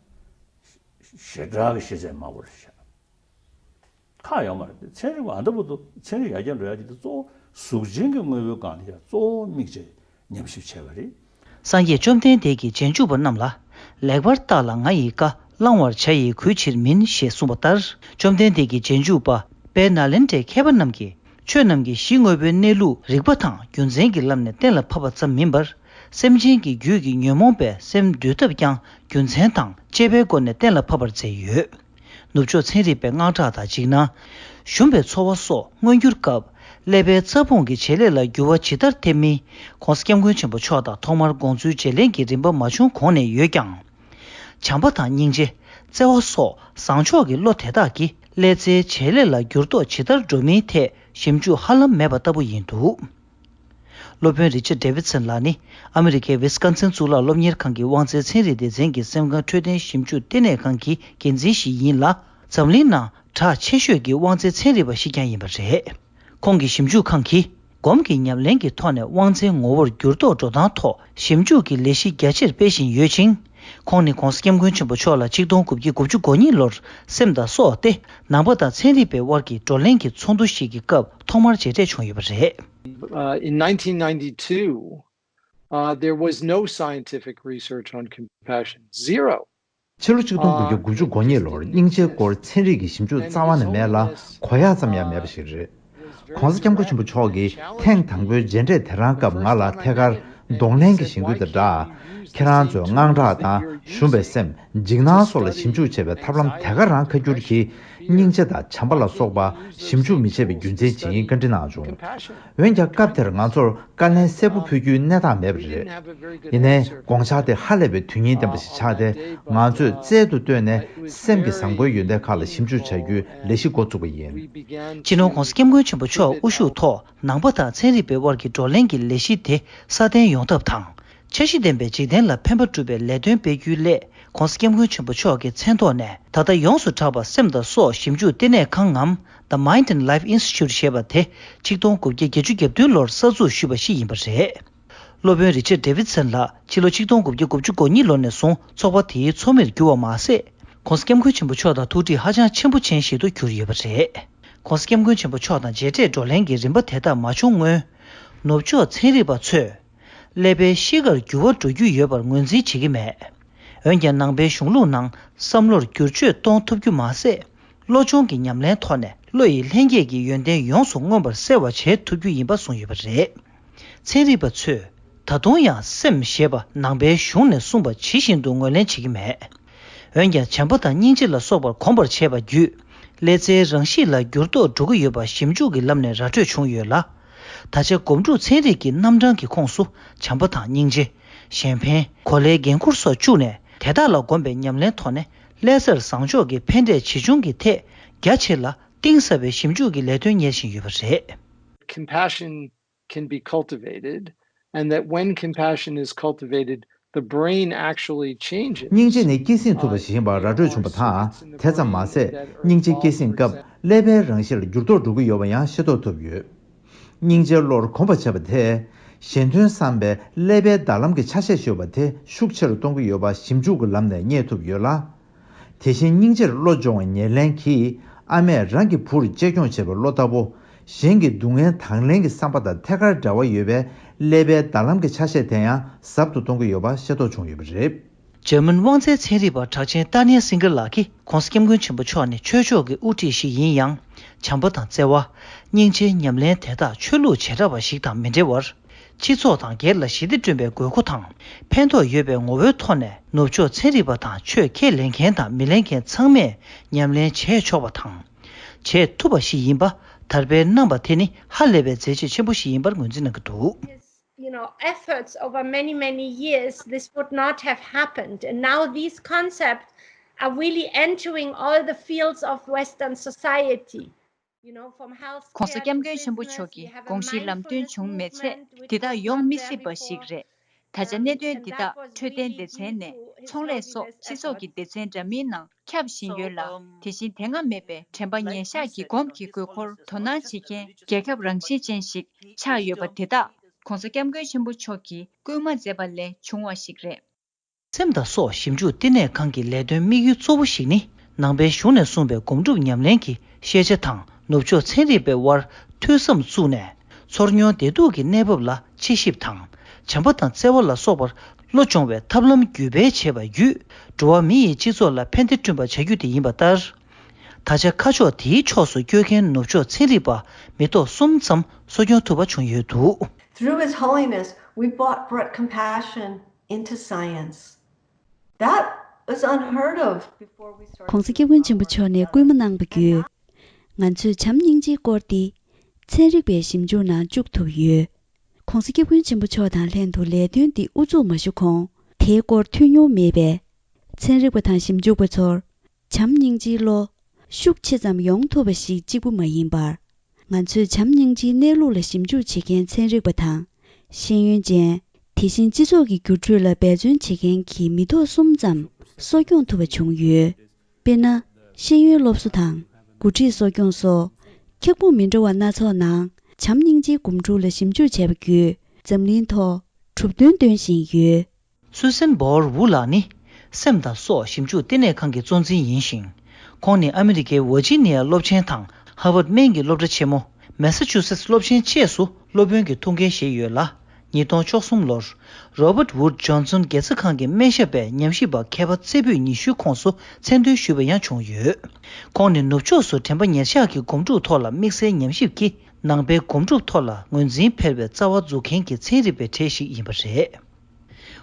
ཞེ་དྲག་གི་ཤེས་ཚད་དམའ་པོ་རེད་ཤག་ཁག་ཡོད་མ་རེད། ཚན་རིག་པ་ཨ་འདྲ་པོ་འདུག་ཚན་རིག་ཡར་རྒྱས་འགྲོ་ཡ་དེ་གཙོ་བོ་གཟུགས་ཅན་གྱི་དངོས་པོའི་སྒང་ལ་ཡ་གཙོ་བོ་དམིགས་བྱས་ཉམས་ཞིབ་བྱས་པ་རེད། སངས་རྒྱས་བཅོམ་ལྡན་འདས་ཀྱིས་རྗེས་འཇུག་པ་རྣམས་ལ། ལེགས་པར་བརྟགས་ལ་ང་ཡི་བཀའ། བླང་བར་བྱ་ཡི་གུས་ཕྱིར་མིན། ཞེས་གསུངས་པ་ལྟར། བཅོམ་ལྡན་འདས་ཀྱི་རྗེས་འཇུག་པ་དཔལ་ནཱ་ལེནྡྲའི་མཁས་པ་རྣམས་ཀྱིས་ཆོས་རྣམས་ཀྱི་གཞི་དངོས་པོའི་གནས་ལུགས་རིགས་པ་དང་རྒྱུ་མཚན་གྱི་ལམ་ནས་གཏན་ལ་ཕབ་པ་ཙམ་མིན་པར། སེམས་ཅན་གྱི་རྒྱུད་ཀྱི་ཉོན་མོངས་པའི་སེམས་འདུལ་ཐབས་ཀྱང་རྒྱུ་མཚན་དང་དཔྱད་པའི་སྒོ་ནས་གཏན་ལ་ཕབ་པར་མཛད་ཡོད། ནུབ་ཕྱོགས་ཚན་རིག་པའི་དངངས་སྐྲག་དང་འཇིགས་སྣང་། ཞུམ་པའི་ཚོར་བ་སོགས་མངོན་གྱུར་སྐབས། ཀླད་པའི་རྩ་ཕུང་གི་བྱེད་ལས་ལ་འགྱུར་བ་ཇི་ལྟར་ཐེབས་མིན། ༸གོང་ས་༸སྐྱབས་མགོན་ཆེན་པོ་མཆོག་དང་ཐོག་མར་དགོངས་ཚུལ་བརྗེ་ལེན་གྱི་རིམ་པ་མ་བྱུང་གོང་ནས་ཡོད་ཀྱང་། བྱམས་པ་དང་སྙིང་རྗེ། བརྩེ་བ་སོགས་བཟང་ཕྱོགས་ཀྱི་བློ་དེ་དག་གིས་ཀླད་རྩའི་བྱེད་ལས་ལ་འགྱུར་ལྡོག་ཇི་ལྟར་འགྲོ་མིན་ཐད་ཞིབ་འཇུག་ཧ་ལམ་མེད་པ་ལྟ་བུ་ཡིན་འདུག་སློབ་དཔོན་རི་ཆར་ཌེ་ཝིད་སན་ལགས་ནི་ཨ་མི་རི་ཀའི་ཝི་སི་ཀོན་སིན་གཙུག་ལག་སློབ་གཉེར་ཁང་གི་དབང་རྩའི་ཚན་རིག་སྡེ་ཚན་གྱི་སེམས་ཁམས་འཕྲོད་བསྟེན་ཞིབ་འཇུག་བསྟི་གནས་ཁང་གི་འགན་འཛིན་ཞིག་ཡིན་ལ། འཛམ་གླིང་ནང་གྲགས་ཆེ་ཤོས་ཀྱི་དབང་རྩའི་ཚན་རིག་པ་ཞིག་ཀྱང་ཡིན་པ་རེད། ཁོང་གི་ཞིབ་འཇུག་ཁང་གིས་སྒོམ་གྱི་ཉམས་ལེན་གྱི་ཐོག་ནས་དབང་རྩའི་ངོ་བོར་འགྱུར་ལྡོག་འགྲོ་སྟངས་ཐོག་ཞིབ་འཇུག་གི་ལས་གཞི་རྒྱ་ཆེར་སྤེལ་བཞིན་ཡོད་ཅིང་། ཁོང་ནི་༸གོང་ས་༸སྐྱབས་མགོན་ཆེན་པོ་མཆོག་ལ་ཆིག་སྟོང་དགུ་བརྒྱ་དགུ་བཅུ་གོ་གཉིས་ལོར་སེམས་དང་སྲོག་སྟེ་ནང་པ་དང་ཚན་རིག་པའི་དབར་གྱི་བགྲོ་གླེང་གི་ཚོགས་འདུ་ཞིག་གི་སྐབས་ཐོག་མར་མཇལ་འཕྲད་བྱུང་ཡོད་པ་རེད། Uh, in nineteen ninety-two, uh, there was no scientific research on compassion. Zero. ཕྱི་ལོ་ཆིག་སྟོང་དགུ་བརྒྱ་དགུ་བཅུ་གོ་གཉིས་ལོར་སྙིང་རྗེའི་སྐོར་ཚན་རིག་གི་ཞིབ་འཇུག་རྩ་བ་ནས་མེད་ལ་གོ་ཡག་ཙམ་ཡང་མེད་པ་ཞིག་རེད། ༸གོང་ས་༸སྐྱབས་མགོན་ཆེན་པོ་མཆོག་གིས་ཐེངས་དང་པོའི་མཇལ་འཕྲད་དེ་རང་སྐབས་ང་ལ་ཐད་ཀར་གདོང་ལེན་གྱི་བཞེད་འགུལ་དང་སྦྲགས། ཁྱེད་རང་ཚོའི་དངངས་སྐྲག་དང་ཞུམ་པའི་སེམས། འཇིགས་སྣང་སོགས་ལ་ཞིབ་འཇུག་བྱེད་པའི་ཐབས་ལམ་དེ་ག་རང་ཁ་སྒྱུར་གྱིས། སྙིང་རྗེ་དང་བྱམས་པ་ལ་སོགས་པ་ཞིབ་འཇུག་མི་བྱེད་པའི་རྒྱུ་མཚན་ཇི་ཡིན་བཀའ་འདྲི་གནང་བྱུང་། འོན་ཀྱང་སྐབས་དེར་ང་ཚོར་བཀའ་ལན་གསལ་པོ་ཕུལ་རྒྱུའི་གནས་སྟངས་མེད་པ་རེད། ཡིན་ནའི་དགོངས་འཆར་དེ་ཧ་ལས་པའི་དོན་སྙིང་ལྡན་པ་ཞིག་ཆགས་ཏེ། ང་ཚོས་རྩལ་དུ་བཏོན་ནས་སེམས་ཀྱི་བཟང་པོའི་ཡོན་ཏན་ཁག་ལ་ཞིབ་འཇུག་བྱ་རྒྱུའི་ལས་གཞི་འགོ་བཙུགས་པ་ཡིན། སྤྱི་ནོར་༧གོང་ས་༧སྐྱབས་མགོན་ཆེན་པོ་མཆོག་དབུ་བཞུགས་ཐོག་ནང་པ་དང་ཚན་རིག་པའི་དབར་གྱི་བགྲོ་གླེང་གི་ལས་གཞི་དེ་སྲ་བརྟན་ཡོང་ཐབས་དང་། འཆར་གཞི་ལྡན་པའི་འཇིག་རྟེན་ལ་ཕན་པ་སྒྲུབ་པའི་ལས་དོན་སྤེལ་རྒྱུའི་སླད། ༸གོང་ས་༸སྐྱབས་མགོན་ཆེན་པོ་མཆོག་གི་མཚན་ཐོག་ནས། ད་ལྟ་ཡོངས་སུ་གྲགས་པ་སེམས་དང་སྲོག་ཞིབ་འཇུག་ལྟེ་གནས་ཁང་ངམ། The Mind and Life Institute ཞེས་པ་དེ་ཆིག་སྟོང་དགུ་བརྒྱ་བརྒྱད་ཅུ་གྱ་བདུན་ལོར་གསར་འཛུགས་ཞུས་པ་ཞིག་ཡིན་པ་རེད། སློབ་དཔོན་Richard Davidson ལགས་ཕྱི་ལོ་ཆིག་སྟོང་དགུ་བརྒྱ་དགུ་བཅུ་གོ་གཉིས་ལོ་ནས་བཟུང་ཚོགས་པ་དེའི་ཚོགས་མིར་གྱུར་བ་མ་ཟད། ༸གོང་ས་༸སྐྱབས་མགོན་ཆེན་པོ་མཆོག་དང་ཐུགས་འདྲིས་ཧ་ཅང་ཆེན་པོ་ཅན་ཞིག་ཏུ་གྱུར་ཡོད་པ་རེད། ༸གོང་ས་༸སྐྱབས་མགོན་ཆེན་པོ་མཆོག་དང་མཇལ་འཕྲད་བགྲོ་གླེང་གི་རིམ་པ་དེ་དག་མ་བྱུང་སྔོན། ནུབ་ཕྱོགས་ཚན་རིག་པ་ཚོས། ཀླད་པའི་གཤིས་ཀར་འགྱུར་བ་འགྲོ་རྒྱུ་ཡོད་པར་ངོས་འཛིན་བྱེད་ཀྱི་མེད། འོན་ཀྱང་ནང་པའི་གཞུང་ལུགས་ནང་བསམ་བློར་བསྒྱུར་བཅོས་གཏོང་ཐུབ་རྒྱུ་མ་ཟད། བློ་སྦྱོང་གི་ཉམས་ལེན་ཐོག་ནས་བློ་ཡི་ལྷན་སྐྱེས་ཀྱི་ཡོན་ཏན་ཡོངས་སུ་མངོན་པར་གསལ་བར་བྱེད་ཐུབ་རྒྱུ་ཡིན་པ་གསུངས་ཡོད་པ་རེད། ཚན་རིག་པ་ཚོས་ད་དུང་ཡང་སེམས་ཞེས་པ་ནང་པའི་གཞུང་ནས་གསུངས་པ་ཇི་བཞིན་དུ་ངོས་ལེན་བྱེད་ཀྱི་མེད། འོན་ཀྱང་བྱམས་པ་དང་སྙིང་རྗེ་ལ་སོགས་པར་གོམས་པར་བྱས་པ་བརྒྱུད། ཀླད་རྩའི་རང་གཤིས་ལ་འགྱུར་ལྡོག་འགྲོ་གི་ཡོད་པ་ཞིབ་འཇུག་གི་ལམ་ནས་ར་སྤྲོད་བྱུང་ཡོད་ལ། ད་ཆ་སྒོམ་སྒྲུབ་ཚན་རིག་གི་རྣམ་གྲངས་ཀྱི་ཁོངས་སུ་བྱམས་པ་དང་སྙིང་རྗེ། གཞན་ཕན། གོ་ལའི་འགན་འཁུར་སོགས་བཅུག་ནས་དེ་དག་ལ་གོམས་པའི་ཉམས་ལེན་ཐོག་ནས་ཀླད་རྩར་བཟང་ཕྱོགས་ཀྱི་ཕན་འབྲས་ཇི་བྱུང་གི་ཐད་རྒྱ་ཆེ་ལ་གཏིང་ཟབ་པའི་ཞིབ་འཇུག་གི་ལས་དོན་གཉེར་བཞིན་ཡོད་པ་རེད། Compassion can be cultivated, and that when compassion is cultivated, the brain actually changes. སྙིང་རྗེ་ནི་སྐྱེད་སྲིང་ཐུབ་པ་ཞིག་ཡིན་པ་ར་སྤྲོད་བྱུང་བ་དང་། དེ་ཙམ་མ་ཟད། སྙིང་རྗེ་སྐྱེད་སྲིང་སྐབས་ཀླད་པའི་རང་བཞིན་ལ་འགྱུར་ལྡོག་འགྲོ་གི་ཡོད་པ་ཡང་ཤེས་རྟོགས་ཐུབ་ཡོད། སྙིང་རྗེའི་བློར་གོམས་པ་བྱས་པ་དེས། གཞན་དོན་བསམ་པའི་ཀླད་པའི་རྡ་ལམ་གྱི་ཆ་ཤས་ཤིག་ཡོད་པ་དེ་ཤུགས་ཆེ་རུ་གཏོང་གི་ཡོད་པ་ཞིབ་འཇུག་གི་ལམ་ནས་རྙེད་ཐུབ་ཡོད་ལ། དེ་བཞིན་སྙིང་རྗེར་བློ་སྦྱོང་བའི་ཉེར་ལེན་གྱིས། ཨ་མས་རང་གི་བུར་གཅེས་སྐྱོང་བྱེད་པའི་བློ་ལྟ་བུ། གཞན་གྱི་སྡུག་བསྔལ་དང་ལེན་གྱི་བསམ་པ་དང་ཐད་ཀར་འབྲེལ་བ་ཡོད་པའི་ཀླད་པའི་རྡ་ལམ་གྱི་ཆ་ཤས་དེ་ཡང་ཟབ་ཏུ་གཏོང་གི་ཡོད་པ་ཤེས་རྟོགས་བྱུང་ཡོད་པ་རེད། འཇར་མན་དབང་རྩའི་ཚན་རིག་པ་གྲགས་ཅན་ཏཱ་ནི་ཡ་སིང་གེར་ལགས་ཀྱིས། ༸གོང་ས་༸སྐྱབས་མགོན་ཆེན་པོ་མཆོག་ནི་ཆོས་ཕྱོགས་ཀྱི་དབུ་ཁྲིད་ཞིག་ཡིན་ཡང་། བྱམས་པ་དང་བརྩེ་བ། སྙིང་རྗེའི་ཉམས་ལེན་དེ་དག་ཆོས་ལུགས་བྱེ་བྲག་པ་ཞིག་དང་མི་འབྲེལ་བར། སྤྱི་ཚོགས་དང་སྒེར་ལ་ཞི་བདེ་བསྐྲུན་པའི་དགོས་མཁོ་དང་། ཕན་ཐོགས་ཡོད་པའི་ངོ་བོའི་ཐོག་ནས་ནུབ་ཕྱོགས་ཚན་རིག་པ་དང་ཆོས་ཁས་ལེན་མཁན་དང་མི་ལེན་མཁན་ཚང་མས་ཉམས་ལེན་བྱས་ཆོག་པ་དང་། བྱས་ཐུབ་པ་ཞིག་ཡིན་པ། དར་སྤེལ་གནང་བ་དེ་ནི་ཧ་ལས་པའི་མཛད་རྗེས་ཆེན་པོ་ཞིག་ཡིན་པར་ངོས་འཛིན་གནང་གི་འདུག། You know, efforts over many, many years, this would not have happened. And now these concepts are really entering all the fields of Western society. You know, from health ༸གོང་ས་༸སྐྱབས་མགོན་ཆེན་པོ་མཆོག་གིས་དགོངས་གཞི་ལམ་སྟོན་བྱུང་མེད་ཚེ། འདི་དག་ཡོང་མི་སྲིད་པ་ཞིག་རེད། ད་ཆ་གནད་དོན་འདི་དག་འཕྲོད་བསྟེན་སྡེ་ཚན་ནས་ཚོང་ལས་སོགས་སྤྱི་ཚོགས་ཀྱི་སྡེ་ཚན་འདྲ་མིན་ནང་ཁྱབ་བཞིན་ཡོད་ལ། དེ་བཞིན་དེ་སྔ་མེད་པའི་དྲན་པ་ཉེར་བཞག་གི་སྒོམ་གྱི་དགོས་མཁོར་དོ་སྣང་བྱེད་མཁན་རྒྱལ་ཁབ་རང་བཞིན་ཅན་ཞིག་ཆགས་ཡོད་པ་དེ་དག་༸གོང་ས་༸སྐྱབས་མགོན་ཆེན་པོ་མཆོག་གིས་སྐུལ་མ་མཛད་པ་ལས་བྱུང་བ་ཞིག་རེད། སེམས་དང་སྲོག་ཞིབ་འཇུག་བསྟི་གནས་ཁང་གི་ལས་དོན་དམིགས་ཡུལ་གཙོ་བོ་ཞིག་ནི། ནང་པའི་གཞུང་ནས་གསུངས་པའི་སྒོམ་སྒྲུབ་ཉམས་ལེན་གྱི་ཤེས་བྱ་དང་ནུབ་ཕྱོགས་ཚན་རིག་པའི་དབར་མཐུན་ཟམ་བཙུགས་ནས། ཚོར་མྱོང་བདེ་སྡུག་གི་གནས་བབ་ལ་དཔྱད་ཞིབ་དང་། བྱམས་པ་དང་བརྩེ་བ་ལ་སོགས་པར་བློ་སྦྱོང་བའི་ཐབས་ལམ་བརྒྱུད་སྤེལ་བྱས་པ་བརྒྱུད། འགྲོ་བ་མི་ཡི་སྤྱི་ཚོགས་ལ་ཕན་བདེ་བསྐྲུན་པར་བྱ་རྒྱུ་དེ་ཡིན་པ་ལྟར། ད་ཆ་ཁ་ཕྱོགས་དེའི་ཕྱོགས་སུ་བསྐྱོད་མཁན་ནུབ་ཕྱོགས་ཚན་རིག་པ་མི་ཐོག་གསུམ་ཙམ་གསོ་སྐྱོང་ཐུབ་པ་བྱུང་ཡོད་འདུག། Through His Holiness, we brought, brought compassion into science. That was unheard of before we started. ༸གོང་ས་༸སྐྱབས་མགོན་ཆེན་པོ་མཆོག་ནས་སྐུལ་མ་གནང་བ་བརྒྱུད། ང་ཚོས་བྱམས་སྙིང་རྗེའི་སྐོར་འདི་ཚན་རིག་པའི་ཞིབ་འཇུག་ནང་བཅུག་ཐུབ་ཡོད། ༸གོང་ས་༸སྐྱབས་མགོན་ཆེན་པོ་མཆོག་དང་ལྷན་དུ་ལས་དོན་འདི་དབུ་འཛུགས་མ་ཞུ་གོང་དེའི་སྐོར་ཐོས་མྱོང་མེད་པས། ཚན་རིག་པ་དང་ཞིབ་འཇུག་པ་ཚོར་བྱམས་སྙིང་རྗེའི་བློ་ཤུགས་ཆེ་ཙམ་ཡོང་ཐུབ་པ་ཞིག་གཅིག་པུ་མ་ཡིན་པར། ང་ཚོས་བྱམས་སྙིང་རྗེའི་གནས་ལུགས་ལ་ཞིབ་འཇུག་བྱེད་མཁན་ཚན་རིག་པ་དང་། ཤེས་ཡོན་ཅན། དེ་བཞིན་སྤྱི་ཚོགས་ཀྱི་འགྱུར་འགྲོས་ལ་འབད་བརྩོན་བྱེད་མཁན་གྱི་མི་ཐོག་གསུམ་ཙམ་གསོ་སྐྱོང་ཐུབ་པ་བྱུང་ཡོད། དཔེར་ན། ཤེས་ཡོན་སློབ་གསོ་དང་། འགོ་ཁྲིད་གསོ་སྐྱོང་སོགས། འཁྱག་པོ་མི་འདྲ་བ་སྣ་ཚོགས་ནང་། བྱམས་སྙིང་རྗེའི་སྒོམ་སྒྲུབ་ལ་ཞིབ་འཇུག་བྱས་པ་བརྒྱུད། འཛམ་གླིང་ཐོག་གྲུབ་དོན་སྟོན་བཞིན་ཡོད། སུ་སན་བོར་ཝུ་ལགས་ནི། སེམས་དང་སྲོག་ཞིབ་འཇུག་ལྟེ་གནས་ཁང་གི་གཙོ་འཛིན་ཡིན་ཞིང་། ཁོང་ནི་ཨ་མི་རི་ཀའི་ཝར་ཇི་ནི་ཡ་སློབ་ཆེན་དང་ཧར་ཝརཌ་སྨན་གྱི་སློབ་གྲྭ་ཆེན་མོ། མེ་ས་ཆུ་སེ་ཊི་སློབ་ཆེན་བཅས་སུ་སློབ་དཔོན་གྱི་ཐུགས་འགན་བཞེས་ཡོད་ལ། ཉིས་སྟོང་བཅུ་གསུམ་ལོར། རོ་བརྟ་ཝུཌ་ཇོན་སོན་དགེ་རྩ་ཁང་གི་སྨན་ཞབས་པའི་ཉམས་ཞིབ་པ་མཁས་པ་རྩེ་ཕུད་ཉི་ཤུའི་ཁོངས་སུ་མཚན་འདོན་ཞུས་པ་ཡང་བྱུང་ཡོད། ཁོང་ནི་ནུབ་ཕྱོགས་སུ་དྲན་པ་ཉེར་བཞག་གི་སྒོམ་སྒྲུབ་ཐོག་ལ་དམིགས་བསལ་ཉམས་ཞིབ་ཀྱིས། ནང་པའི་སྒོམ་སྒྲུབ་ཐོག་ལ་ངོས་འཛིན་འཕེར་བའི་རྩ་བ་འཛུགས་མཁན་གྱི་ཚན་རིག་པའི་གྲས་ཤིག་ཡིན་པ་རེད།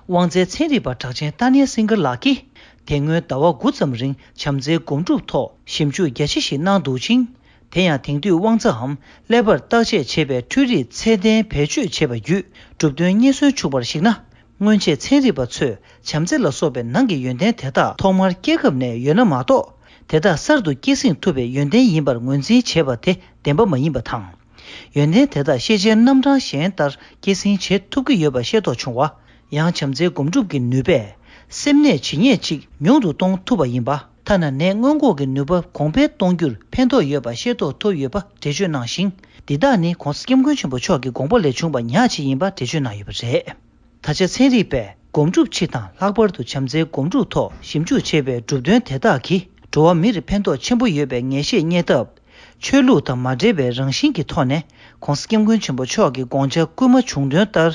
དབང་རྩའི་ཚན་རིག་པ་གྲགས་ཅན་ཏཱ་ནི་ཡ་སིང་གེར་ལགས་ཀྱིས། དེ་སྔོན་ཟླ་བ་དགུ་ཙམ་རིང་བྱམས་བརྩེའི་སྒོམ་སྒྲུབ་ཐོག་ཞིབ་འཇུག་རྒྱ་ཆེ་ཞིག་གནང་འདུག་ཅིང་། དེ་ཡང་དེང་དུས་དབང་རྩའམ་ཀླད་པར་བརྟག་དཔྱད་བྱེད་པའི་འཕྲུལ་རིག་ཚད་ལྡན་བེད་སྤྱོད་བྱས་པ་བརྒྱུད་གྲུབ་དོན་རྙེད་སོན་བྱུང་བར་གཞིགས་ན། སྔོན་ཆད་ཚན་རིག་པ་ཚོས་བྱམས་བརྩེ་ལ་སོགས་པའི་ནང་གི་ཡོན་ཏན་དེ་དག་ཐོག་མར་སྐྱེ་ཁམས་ནས་ཡོད་ན་མ་གཏོགས། དེ་དག་གསར་དུ་སྐྱེད་སྲིང་ཐུབ་པའི་ཡོན་ཏན་ཡིན་པར་ངོས་འཛིན་བྱས་པ་དེ་བདེན་པ་མ་ཡིན་པ་དང་། ཡོན་ཏན་དེ་དག་ཤེས་བྱའི་རྣམ་གྲངས་གཞན་ལྟར་སྐྱེད་སྲིང་བྱེད་ཐུབ་ཀྱི་ཡོད་པ་ཤེས་རྟོགས་བྱུང་བ། ཡང་བྱམས་བརྩེའི་སྒོམ་སྒྲུབ་ཀྱི་ནུས་པས་སེམས་ནད་ཇི་སྙེད་ཅིག་ཉུང་དུ་གཏོང་ཐུབ་པ་ཡིན་པ། ཐ་ན་ནད་སྔོན་འགོག་གི་ནུས་པ་གོང་འཕེལ་གཏོང་རྒྱུར་ཕན་ཐོགས་ཡོད་པ་ཤེས་རྟོགས་ཐུབ་ཡོད་པ་འགྲེལ་བརྗོད་གནང་ཞིང་། འདི་དག་ནི་༧གོང་ས་༧སྐྱབས་མགོན་ཆེན་པོ་མཆོག་གི་དགོངས་པ་ལས་བྱུང་བ་ཉག་གཅིག་ཡིན་པ་འགྲེལ་བརྗོད་གནང་ཡོད་པ་རེད། ད་ཆ་ཚན་རིག་པས་སྒོམ་སྒྲུབ་སྤྱི་དང་ལྷག་པར་དུ་བྱམས་བརྩེའི་སྒོམ་སྒྲུབ་ཐོག་ཞིབ་འཇུག་བྱས་པའི་གྲུབ་དོན་དེ་དག་གིས་འགྲོ་བ་མིར་ཕན་ཐོགས་ཆེན་པོ་ཡོད་པའི་ངེས་ཤེས་རྙེད་སྟབས། ཆོས་ལུགས་དང་མ་འབྲེལ་བའི་རང་བཞིན་གྱི་ཐོག་ནས་༧གོང་ས་༧སྐྱབས་མགོན་ཆེན་པོ་མཆོག་གི་དགོངས་འཆར་སྐུལ་མ་བྱུང་དོན་ལྟར།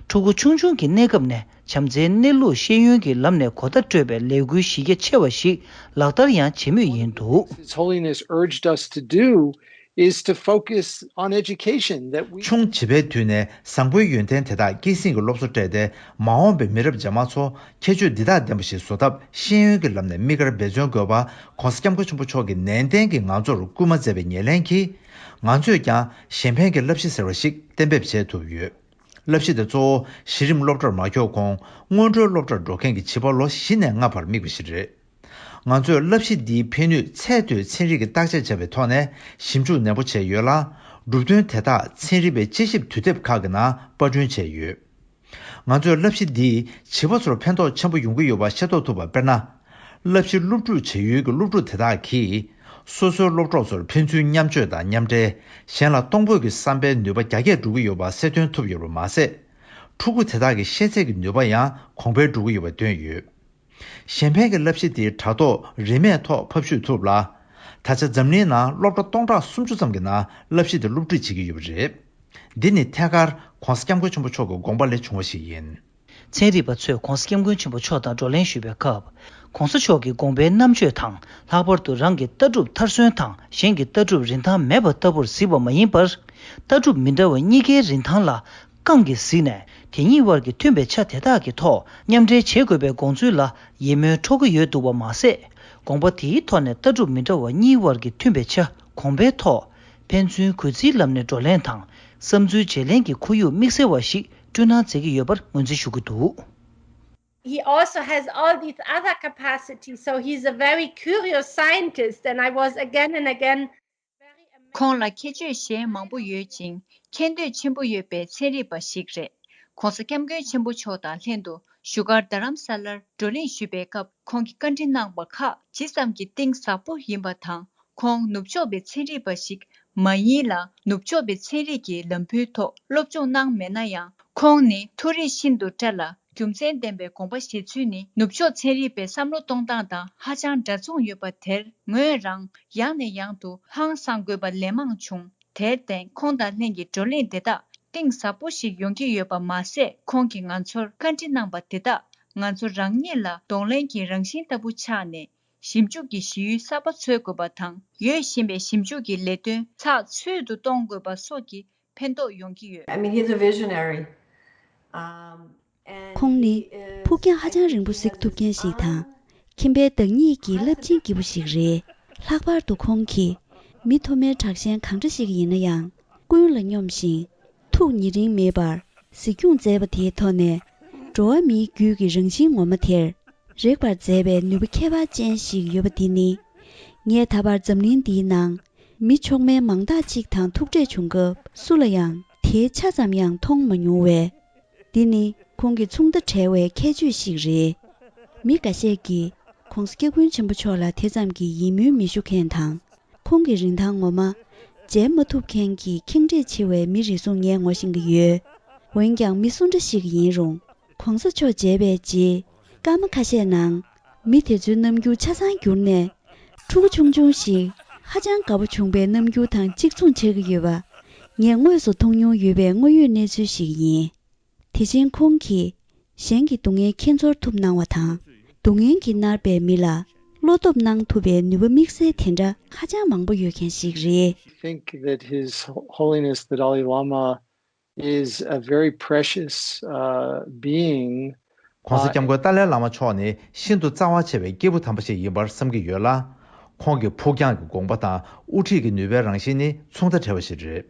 ཕྲུ་གུ་ཆུང་ཆུང་གི་གནས་སྐབས་ནས་བྱམས་བརྩེའི་གནས་ལུགས་ཤེས་ཡོན་གྱི་ལམ་ནས་གོ་བརྡ་སྤྲོད་པའི་ལས་འགུལ་གཞི་རྒྱ་ཆེ་བ་ཞིག་ལག་བསྟར་ཡང་བྱེད་མུས་ཡིན་འདུག། His Holiness urged us to do is to focus on education, that we ཆུང་བྱིས་པའི་དུས་ནས་བཟང་པོའི་ཡོན་ཏན་དེ་དག་སྐྱེད་སྲིང་གི་སློབ་གསོ་སྤྲད་དེ། མ་འོངས་པའི་མི་རབས་རྗེས་མ་ཚོ་ཁྱད་ཆོས་འདི་དག་ལྡན་པ་ཞིག་བཟོ་ཐབས་ཤེས་ཡོན་གྱི་ལམ་ནས་དམིགས་བཀར་འབད་བརྩོན་དགོས་པ། ༧གོང་ས་༧སྐྱབས་མགོན་ཆེན་པོ་མཆོག་གིས་ནན་ཏན་གྱིས་ང་ཚོར་སྐུལ་མ་མཛད་པའི་ཉེར་ལེན་གྱིས། ང་ཚོས་ཀྱང་གཞན་ཕན་གྱི་བསླབ་གཞི་ཟེར་བ་ཞིག་གཏན་འབེབས་བྱེད་ཐུབ་ཡོད། བསླབ་གཞི་དེ་གཙོ་བོ་གཞི་རིམ་སློབ་གྲྭར་མ་འཁྱོལ་གོང་སྔོན་འགྲོའི་སློབ་གྲྭར་འགྲོ་མཁན་གྱི་བྱིས་པ་ལོ་བཞི་ནས་ལྔ་བར་དམིགས་པ་ཞིག་རེད། ང་ཚོས་བསླབ་གཞི་འདིའི་ཕན་ནུས་ཚད་མཐོའི་ཚན་རིག་གི་བརྟག་དཔྱད་བྱས་པའི་ཐོག་ནས་ཞིབ་འཇུག་ནན་པོ་བྱས་ཡོད་ལ། གྲུབ་དོན་དེ་དག་ཚན་རིག་པའི་དཔྱད་ཞིབ་དུས་དེབ་ཁག་གི་ནང་པར་སྐྲུན་བྱས་ཡོད། ང་ཚོས་བསླབ་གཞི་འདིས་བྱིས་པ་ཚོར་ཕན་ཐོགས་ཆེན་པོ་ཡོང་གི་ཡོད་པ་ཤེས་རྟོགས་ཐུབ་པ་དཔེར་ན། བསླབ་གཞི་སློབ་ཕྲུག་བྱ་ཡུལ་གྱི་སློབ་ཕྲུག་དེ་དག་གིས། སོ་སོའི་སློབ་གྲོགས་ཚོར་ཕན་ཚུན་མཉམ་སྤྱོད་དང་མཉམ་འབྲེལ། གཞན་ལ་གཏོང་ཕོད་ཀྱི་བསམ་པའི་ནུས་པ་རྒྱ་སྐྱེད་འགྲོ་གི་ཡོད་པ་གསལ་སྟོན་ཐུབ་ཡོད་པ་མ་ཟད། ཕྲུ་གུ་དེ་དག་གི་ཤེས་ཚད་ཀྱི་ནུས་པ་ཡང་གོང་འཕེལ་འགྲོ་གི་ཡོད་པ་བཏོན་ཡོད། གཞན་ཕན་གྱི་བསླབ་གཞི་དེའི་དྲ་ཐོག་རིན་མེད་ཐོག་ཕབ་བཤུས་ཐུབ་ལ། ད་ཆ་འཛམ་གླིང་ནང་སློབ་གྲྭ་སྟོང་ཕྲག་སུམ་ཅུ་ཙམ་གྱི་ནང་བསླབ་གཞི་དེ་སློབ་ཁྲིད་བྱེད་ཀྱི་ཡོད་པ་རེད། འདི་ནི་ཐད་ཀར་༧གོང་ས་༧སྐྱབས་མགོན་ཆེན་པོ་མཆོག་གི་དགོངས་པ་ལས་བྱུང་བ་ཞིག་ཡིན། ཚན་རིག་པ་ཚོས་༧གོང་ས་༧སྐྱབས་མགོན་ཆེན་པོ་མཆོག་དང་བགྲོ་གླེང་ཞུས་པའི་སྐབས། ༧གོང་ས་མཆོག་གི་དགོངས་པའི་རྣམ་དཔྱོད་དང་ལྷག་པར་དུ་རང་གི་ལྟ་གྲུབ་མཐར་སོན་དང་གཞན་གྱི་ལྟ་གྲུབ་རིན་ཐང་མེད་པ་ལྟ་བུར་གཟིགས་པ་མ་ཡིན་པར། ལྟ་གྲུབ་མི་འདྲ་བ་གཉིས་ཀའི་རིན་ཐང་ལ་རྐང་གིས་གཟིགས་ནས། དེ་གཉིས་དབར་གྱི་མཐུན་པའི་ཆ་དེ་དག་གི་ཐོག་མཉམ་འབྲེལ་བྱེད་དགོས་པའི་དགོངས་ཚུལ་ལ་ཡིད་སྨོན་འཕྲོག་གི་ཡོད་འདུག་པ་མ་ཟད། དགོངས་པ་དེའི་ཐོག་ནས་ལྟ་གྲུབ་མི་འདྲ་བ་གཉིས་དབར་གྱི་མཐུན་པའི་ཆ་གོང་འཕེལ་ཐོག་ཕན་ཚུན་གུས་བརྩིའི་ལམ་ནས་བགྲོ་གླེང་དང་བསམ་ཚུལ་བརྗེ་ལེན་གྱི་ཁོར་ཡུག་དམིགས་བསལ་བ་ཞིག་བསྐྲུན་གནང་མཛད་ཀྱི་ཡོད་པར་ངོས་འཛིན་ཞུ་གི་འདུག། He also has all these other capacities, so he's a very curious scientist, and I was again and again very amazed. ཁོང་ལ་ཁྱད་ཆོས་གཞན་མང་པོ་ཡོད་ཅིང་མཁྱེན་འདོད་ཆེན་པོ་ཡོད་པའི་ཚན་རིག་པ་ཞིག་རེད། ༧གོང་ས་༧སྐྱབས་མགོན་ཆེན་པོ་མཆོག་དང་ལྷན་དུ་བཞུགས་སྒར་རྡ་རམ་ས་ལར་བགྲོ་གླེང་ཞུས་པའི་སྐབས་ཁོང་གིས་བཀའ་འདྲི་གནང་བ་ཁག་ཇི་ཙམ་གྱིས་གཏིང་ཟབ་པོ་ཡིན་པ་དང་། ཁོང་ནུབ་ཕྱོགས་པའི་ཚན་རིག་པ་ཞིག་མ་ཡིན་ལ། ནུབ་ཕྱོགས་པའི་ཚན་རིག་གི་ལམ་བུའི་ཐོག་སློབ་སྦྱོང་གནང་མེད་ན་ཡང་། ཁོང་ནི་མཐོ་རིས་ཤིན་ཏུ་བཀྲ་ལ། རྒྱུ་མཚན་ལྡན་པའི་དགོངས་པ་བཞེས་ཚུལ་ནི་ནུབ་ཕྱོགས་ཚན་རིག་པའི་བསམ་བློ་གཏོང་སྟངས་དང་ཧ་ཅང་འདྲ་མཚུངས་ཡོད་པ་དེར་ངོས་རང་ཡང་ནས་ཡང་དུ་ཧང་སང་དགོས་པ་ལན་མང་བྱུང་། དེར་བརྟེན་ཁོང་དང་ལྷན་གྱི་བགྲོ་གླེང་དེ་དག་གཏིང་ཟབ་པོ་ཞིག་ཡོང་གི་ཡོད་པ་མ་ཟད། ཁོང་གིས་ང་ཚོར་བཀའ་འདྲི་གནང་པ་དེ་དག་ང་ཚོ་རང་ཉིད་ལ་གདོང་ལེན་གྱི་རང་བཞིན་ལྟ་བུ་ཆགས་ནས། ཞིབ་འཇུག་གི་གཞི་ཡུལ་གསར་པ་འཚོལ་དགོས་པ་དང་། ཡོད་བཞིན་པའི་ཞིབ་འཇུག་གི་ལས་དོན་ཚགས་ཚུད་དུ་གཏོང་དགོས་པ་སོགས་ཀྱི་ཕན་ཐོགས་ཡོང་གི་ཡོད། I mean, he's a visionary. Um, and ཁོང་ནི་he is ཕུགས་རྒྱང་ཧ་ཅང་རིང་པོ་གཟིགས་ཐུབ་མཁན་ཞིག་དང་། མཁྱེན་པའི་བདག་ཉིད་ཀྱི་རླབས་ཆེན་སྐྱེས་བུ་ཞིག་རེད། ལྷག་པར་དུ་ཁོང་གིས་མི་མཐོ་དམན་དྲག་ཞན་གང་འདྲ་ཞིག་ཡིན་ན་ཡང་། ཀུན་ལ་སྙོམས་ཤིང་། ཐུགས་ཉེ་རིང་མེད་པར་གཟིགས་སྐྱོང་མཛད་པ་དེའི་ཐོག་ནས། འགྲོ་བ་མིའི་རྒྱུད་ཀྱི་རང་བཞིན་ངོ་མ་དེར་རེག་པར་མཛད་པའི་ནུས་པ་ཁྱད་པར་ཅན་ཞིག་ཡོད་པ་དེ་ནི། ངས་ད་བར་འཛམ་གླིང་འདིའི་ནང་མི་མཆོག་དམན་མང་དག་ཅིག་དང་ཐུག་འཕྲད་བྱུང་སྐབས། སུ་ལ་ཡང་དེའི་ཆ་ཙམ་ཡང་མཐོང་མ་མྱོང་བས། འདི་ནི་ཁོང་གི་མཚུངས་ཟླ་བྲལ་བའི་ཁྱད་ཆོས་ཤིག་རེད། མི་འགའ་ཤས་ཀྱིས་༧གོང་ས་༧སྐྱབས་མགོན་ཆེན་པོ་མཆོག་ལ་དེ་ཙམ་གྱི་ཡིད་སྨོན་མི་ཞུ་མཁན་དང་། ཁོང་གི་རིན་ཐང་ངོ་མ་འཇལ་མ་ཐུབ་མཁན་གྱི་ཁེངས་དྲེགས་ཆེ་བའི་མི་རེ་ཟུང་ངས་ངོ་ཤེས་ཀྱི་ཡོད། འོན་ཀྱང་མི་སུ་འདྲ་ཞིག་ཡིན་རུང་། ༧གོང་ས་མཆོག་མཇལ་བའི་རྗེས། སྐར་མ་ཁ་ཤས་ནང་། མི་དེ་ཚོའི་རྣམ་འགྱུར་ཆ་ཚང་འགྱུར་ནས། ཕྲུ་གུ་ཆུང་ཆུང་ཞིག་ཧ་ཅང་དགའ་པོ་བྱུང་བའི་རྣམ་འགྱུར་དང་གཅིག་མཚུངས་ཆགས་ཀྱི་ཡོད་པ། ངས་དངོས་སུ་མཐོང་མྱོང་ཡོད་པའི་དངོས་ཡོད་གནས་ཚུལ་ཞིག་ཡིན། དེ་བཞིན་ཁོང་གིས་གཞན་གྱི་སྡུག་བསྔལ་ཁྱེད་ཚོར་ཐུབ་གནང་བ་དང་། སྡུག་བསྔལ་གྱིས་མནར་བའི་མི་ལ་བློ་སྟོབས་གནང་ཐུབ་པའི་ནུས་པ་དམིགས་བསལ་དེ་འདྲ་ཧ་ཅང་མང་པོ་ཡོད་མཁན་ཞིག་རེད། I think that His Holiness the Dalai Lama is a very precious, uh, being ༸གོང་ས་༸སྐྱབས་མགོན་ཏཱ་ལའི་བླ་མ་མཆོག་ནི་ཤིན་ཏུ་རྩ་བ་ཆེ་བའི་སྐྱེས་བུ་དམ་པ་ཞིག་ཡིན་པར་བསམ་གྱི་ཡོད་ལ། ཁོང་གི་ཕུགས་རྒྱང་གི་དགོངས་པ་དང་དབུ་ཁྲིད་ཀྱི་ནུས་པའི་རང་བཞིན་ནི་མཚུངས་ཟླ་བྲལ་བ་ཞིག་རེད།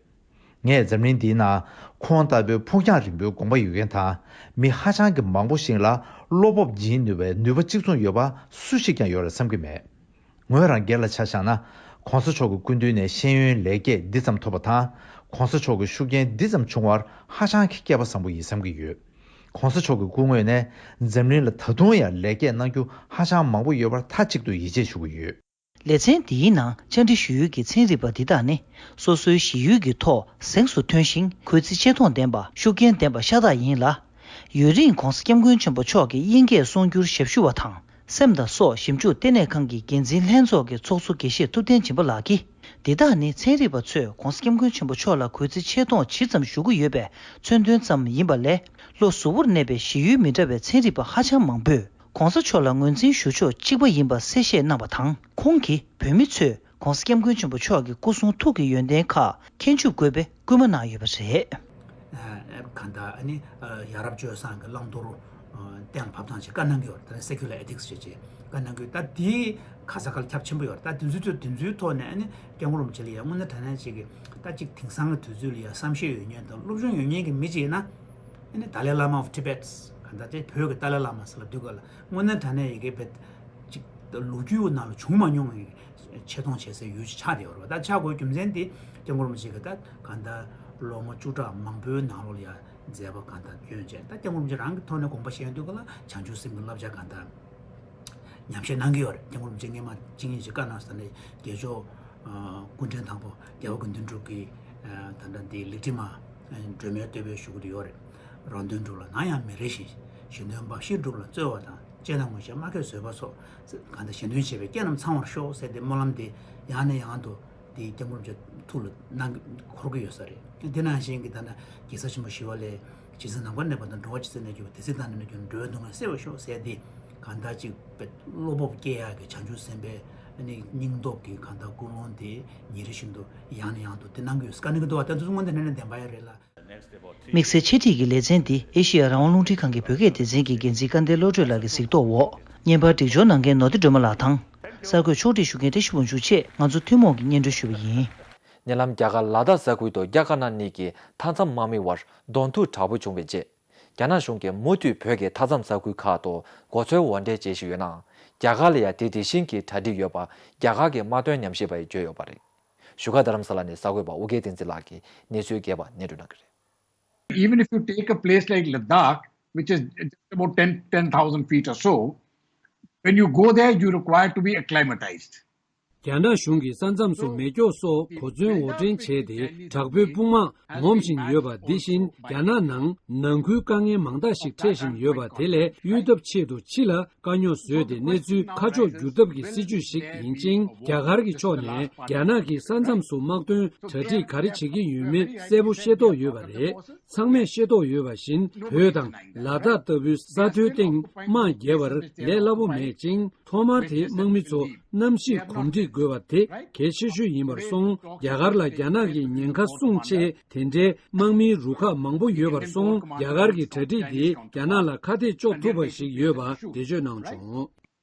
ངས་འཛམ་གླིང་འདིའི་ནང་ཁོང་ལྟ་བུའི་ཕུགས་རྒྱང་རིང་པོའི་དགོངས་པ་ཡོད་མཁན་དང་། མི་ཧ་ཅང་གི་མང་པོ་ཞིག་ལ་བློ་སྤོབས་སྦྱིན་ནུས་པའི་ནུས་པ་གཅིག་མཚུངས་ཡོད་པ་སུ་ཞིག་ཀྱང་ཡོད་རེད་བསམ་གྱི་མེད། ངོས་རང་སྒེར་ལ་ཆ་བཞག་ན། ༸གོང་ས་མཆོག་གི་སྐུ་མདུན་ནས་ཤེས་ཡོན་ལེགས་སྐྱེས་འདི་ཙམ་ཐོབ་པ་དང་། ༸གོང་ས་མཆོག་གི་ཤུགས་རྐྱེན་འདི་ཙམ་བྱུང་བར་ཧ་ཅང་གི་སྐལ་པ་བཟང་པོ་ཡིན་བསམ་གྱི་ཡོད། ༸གོང་ས་མཆོག་གི་སྐུ་ངོས་ནས་འཛམ་གླིང་ལ་ད་དུང་ཡང་ལེགས་སྐྱེས་གནང་རྒྱུ་ཧ་ཅང་མང་པོ་ཡོད་པར་མཐའ་གཅིག་ཏུ་ཡིད་ཆེས་ཞུ་གི་ཡོད། ལེ་ཚན་འདིའི་ནང་བཅར་འདྲི་ཞུ་ཡུལ་གྱི་ཚན་རིག་པ་འདི་དག་ནི་སོ་སོའི་གཞི་ཡུལ་གྱི་ཐོག་གཟེངས་སུ་ཐོན་ཞིང་གུས་བརྩི་ཆེ་མཐོང་ལྡན་པ་ཤུགས་རྐྱེན་ལྡན་པ་ཤ་སྟག་ཡིན་ལ། ཡུན་རིང་༸གོང་ས་༸སྐྱབས་མགོན་ཆེན་པོ་མཆོག་གི་དབྱིན་སྐད་གསུང་སྒྱུར་ཞབས་ཞུ་བ་དང་སེམས་དང་སྲོག་ཞིབ་འཇུག་ལྟེ་གནས་ཁང་གི་འགན་འཛིན་ལྷན་ཚོགས་ཀྱི་ཚོགས་གཙོ་དགེ་བཤེས་ཐུབ་བསྟན་སྦྱིན་པ་ལགས་ཀྱིས། འདི་དག་ནི་ཚན་རིག་པ་ཚོས་༸གོང་ས་༸སྐྱབས་མགོན་ཆེན་པོ་མཆོག་ལ་གུས་བརྩི་ཆེ་མཐོང་ཇི་ཙམ་ཞུ་གི་ཡོད་པའི་མཚོན་དོན་ཙམ་ཡིན་པ་ལས། ལྷོ་ཟུར་པོར་གནས་པའི་གཞི་ཡུལ་མི་འདྲ་བའི་ཚན་རིག་པ་ཧ་ཅང་མང་པོས་༸གོང་ས་མཆོག་ལ་ངོས་འཛིན་ཞུ་ཕྱོགས་གཅིག་པ་ཡིན་པ་གསལ་བཤད་གནང་བ་དང་། ཁོང་གིས་བོད་མི་ཚོས་༸གོང་ས་༸སྐྱབས་མགོན་ཆེན་པོ་མཆོག་གི་སྐུ་གསུང་ཐུགས་ཀྱི་ཡོན་ཏན་ཁག་མཁྱེན་ཆུབ་དགོས་པའི་སྐུལ་མ་གནང་ཡོད་པ་རེད། ཨ་གང་ལྟར་ཨ་ནི་ཡ་རབས་སྤྱོད་བཟང་གི་བླང་དོར་གཏན་ལ་ཕབ་སྟངས་ཅིག་བཀའ་གནང་གི་ཡོད་རེད། ད་ནི་secular ethics ཅེས་བྱས་བཀའ་གནང་གི་ཡོད། ད་དེའི་ཁ་ས་ཁ་ལ་ཁྱབ་ཆེན་པོ་ཡོད་རེད། ད་དེ་ཚོའི་ཐོག་དེ་ཚོའི་ཐོག་ནས་ཨ་ནི་སྐྱབས་མགོན་རིན་པོ་ཆེ་ལ་ཡ་དངོས་གནས་དྲང་གནས་ཅིག་གི་ད་ཅིག་དེང་སང་གི་དུས་ཚོད་ལ་ཡ་བསམ་ཤེས་ཡོད་མཁན་དང་སློབ་སྦྱོང་ཡོད་མཁན་གྱི་མི་ཅིག་ཡིན་ན། ཨ་ནི་Dalai Lama of Tibet གང་ལྟར་དེ་བོད་ཀྱི་ཏཱ་ལའི་བླ་མ་ཟེར་ལབ་དུས་སྐབས་ལ་དངོས་གནས་དྲང་གནས་ཡི་གེ་བེད་ཅིག་ལོ་རྒྱུས་ནང་ལ་བྱུང་མ་མྱོང་བའི་ཆེ་མཐོང་བྱེད་སའི་ཡུལ་ཅིག་ཆགས་བསྡད་ཡོད་རེད་པ། ད་ཆགས་དགོས་རྒྱུ་མཚན་དེ་སྐྱབས་མགོན་རིན་པོ་ཆེ་གི་ད་གང་ལྟར་ལོ་ངོ་བཅུ་ཕྲག་མང་པོའི་ནང་ལོགས་ལ་ཡ་མཛད་པ་གང་ལྟར་སྐྱོན་བྱས། ད་སྐྱབས་མགོན་རིན་པོ་ཆེ་རང་གི་ཐོག་ནས་དགོངས་པ་བཞེས་དུས་སྐབས་ལ་བྱང་ཆུབ་སེམས་ཀྱི་བསླབ་བྱ་གང་ལྟར་ཉམས་བཞེས་གནང་གི་ཡོད་རེད། སྐྱབས་མགོན་རིན་པོ་ཆེ་སྔས་མ་གཅིག་གཉིས་ཅིག་བཀའ་གནང་ས་ནས་རྒྱལ་མཆོག་སྐུ་ཕྲེང་དང་པོ་རྒྱལ་བ་དགེ་འདུན་གྲུབ་ཀྱིས་ད་ལྟ་འདི་ལེགས་སྒྲིག་མ་སྒྲོལ་མའི་བསྟོད་པའི་ཞུ་གི་ཡོད་རེད། རང་དོན་སྒྲུབ་ལ་ནམ་ཡང་མི་རེ་ཞིང་། གཞན་དོན་འབའ་ཞིག་སྒྲུབ་ལ་རྩོལ་བ་དང་། ལྕེ་དང་ངོ་ཤེས་སྨྲ་མཁས་བཟོད་པ་སོགས། གང་ལྟར་གཞན་དོན་བྱེད་པའི་སྐྱེས་རྣམས་ཚང་བར་ཤོག་ཟེར་ཏེ་སྨོན་ལམ་འདི་ཡང་ནས་ཡང་དུ་འདི་སྐྱབས་མགོན་རིན་པོ་ཆེ་ཐུགས་ལ་གནང་འཁོར་གྱི་ཡོད་ས་རེད། དེ་ནང་བཞིན་གྱི་ད་ལྟ་རྒྱལ་སྲས་ཆེན་པོ་ཞི་བ་ལྷས་ཇི་སྲིད་ནམ་མཁའ་གནས་པ་དང་། འགྲོ་བ་ཇི་སྲིད་གནས་གྱུར་པ། དེ་སྲིད་བདག་ནི་གནས་གྱུར་ན། འགྲོ་བའི་སྡུག་བསྔལ་སེལ་བར་ཤོག་ཟེར་ཏེ་གང་ལྟར་ཅིག་བློ་སྤོབས་སྐྱེ་ཡག་གི་བྱང་ཆུབ་སེམས་དཔའི་སྙིང་སྟོབས་ཀྱི་གང་ལྟར་ཀུན་སློང་དེ་ཉིན་རེ་བཞིན་དུ་ཡང་ནས་ཡང་དུ་དེ་གནང་གི་ཡོད་ས་ག་ནས་ཀྱི་འདུག་བ། ད་དུས་ཚོད་སྔོན་དུ་ནས་ནས་བདེན་པ་ཡོད་རེད་ལ། དམིགས་བསལ་འཆད་ཁྲིད་ཀྱི་ལེ་ཚན་འདི་ཨེ་ཤེ་ཡ་རང་དབང་རླུང་འཕྲིན་ཁང་གི་བོད་སྐད་སྡེ་ཚན་གྱི་འགན་འཛིན་སྐལ་ལྡན་བློ་གྲོས་ལགས་ཀྱི་གཟིགས་རྟོག་འོག་བརྙན་པར་སྒྲིག་སྦྱོར་གནང་མཁན་ནོར་བདེ་སྒྲོལ་མ་ལགས་དང་། གསར་འགོད་ཕྱོགས་སྒྲིག་ཞུ་མཁན་བཀྲ་ཤིས་ཕུན་ཚོགས་བཅས་ང་ཚོ་ཐུན་མོང་གིས་སྙན་སྒྲོན་ཞུས་པ་ཡིན། ཉེ་ལམ་རྒྱ་གར་ལ་དྭགས་ས་ཁུལ་དུ་རྒྱ་དཀར་ནག་གཉིས་ཀྱི་མཐའ་མཚམས་དམག་མི་བར་གདོང་ཐུག་དྲག་པོ་བྱུང་བའི་རྗེས། རྒྱ་ནག་གཞུང་གིས་མུ་མཐུད་བོད་ཀྱི་མཐའ་མཚམས་ས་ཁུལ་ཁག་ཏུ་མགོ་ཚོས་འོར་འདྲེན་བྱེད་བཞིན་ཡོད་ནའང་། རྒྱ་གར་ལ་ཡང་དེ་དེ་བཞིན་གྱི་གྲ་སྒྲིག་ཡོད་པ་རྒྱ་གར་གྱི་དམག་དོན་ཉམས་ཞིབ་པ་ཡིས་བརྗོད་ཡོད་པ་རེད། བཞུགས་སྒར་རྡ་རམ་ས་ལ་ནས་གསར་འགོད་པ་ཨོ་རྒྱན་བསྟན་འཛིན་ལགས་ཀྱིས་གནས་ཚུལ་རྒྱས་པ་སྙན་སྒྲོན་གནང་གི་རེད། Even if you take a place like Ladakh, which is just about ten, ten thousand feet or so, when you go there, you require to be acclimatized. རྒྱ་ནག་གཞུང་གིས་ས་མཚམས་སུ་མེ་སྒྱོགས་སོགས་གོ་མཚོན་འོར་འདྲེན་བྱས་ཏེ། དྲག་པོའི་དཔུང་དམག་ངོམ་བཞིན་ཡོད་པ་འདི་བཞིན། རྒྱ་ནག་ནང་ནང་ཁུལ་དཀའ་ངལ་མང་དག་ཞིག་འཕྲད་བཞིན་ཡོད་པ་དེ་ལས་གཡོལ་ཐབས་ཆེད་དུ་ཕྱི་ལ་དཀའ་རྙོག་བཟོས་ཏེ་གནས་ཚུལ་ཁ་ཕྱོགས་བསྒྱུར་ཐབས་ཀྱི་སྲིད་ཇུས་ཤིག་ཡིན་ཅིང་། རྒྱ་གར་གྱི་ཕྱོགས་ནས་རྒྱ་ནག་གིས་ས་མཚམས་སུ་དམག་དོན་གྲ་སྒྲིག་ག་རེ་བྱེད་ཀྱི་ཡོད་མེད་གསལ་པོ་ཤེས་རྟོགས་ཡོད་པ་རེད། ཚང་མས་ཤེས་རྟོགས་ཡོད་པ་བཞིན། བོད་དང་ལ་དྭགས་ལྟ་བུའི་ས་མཐོའི་སྟེང་དམག་རྒྱག་པར་ལས་སླ་པོ་མེད་ཅིང་། ཐོག་མར་དེ་དམག་མི་ཚོ་གནམ་གཤིས་གོམས་འདྲིས་དགོས་པ་དེ་གལ་ཆེ་ཤོས་ཡིན་པར་སོང་། རྒྱ་གར་ལ་རྒྱ་ནག་གི་ཉེན་ཁ་སྲུང་ཆེད་དེ་འདྲའི་དམག་མིའི་རུ་ཁག་མང་པོ་ཡོད་པར་སོང་། རྒྱ་གར་གྱི་གྲ་སྒྲིག་དེ་རྒྱ་ནག་ལ་ཁ་གཏད་གཅོག་ཐུབ་པ་ཞིག་ཡོད་པ་འགྲེལ་བརྗོད་གནང་བྱུང་།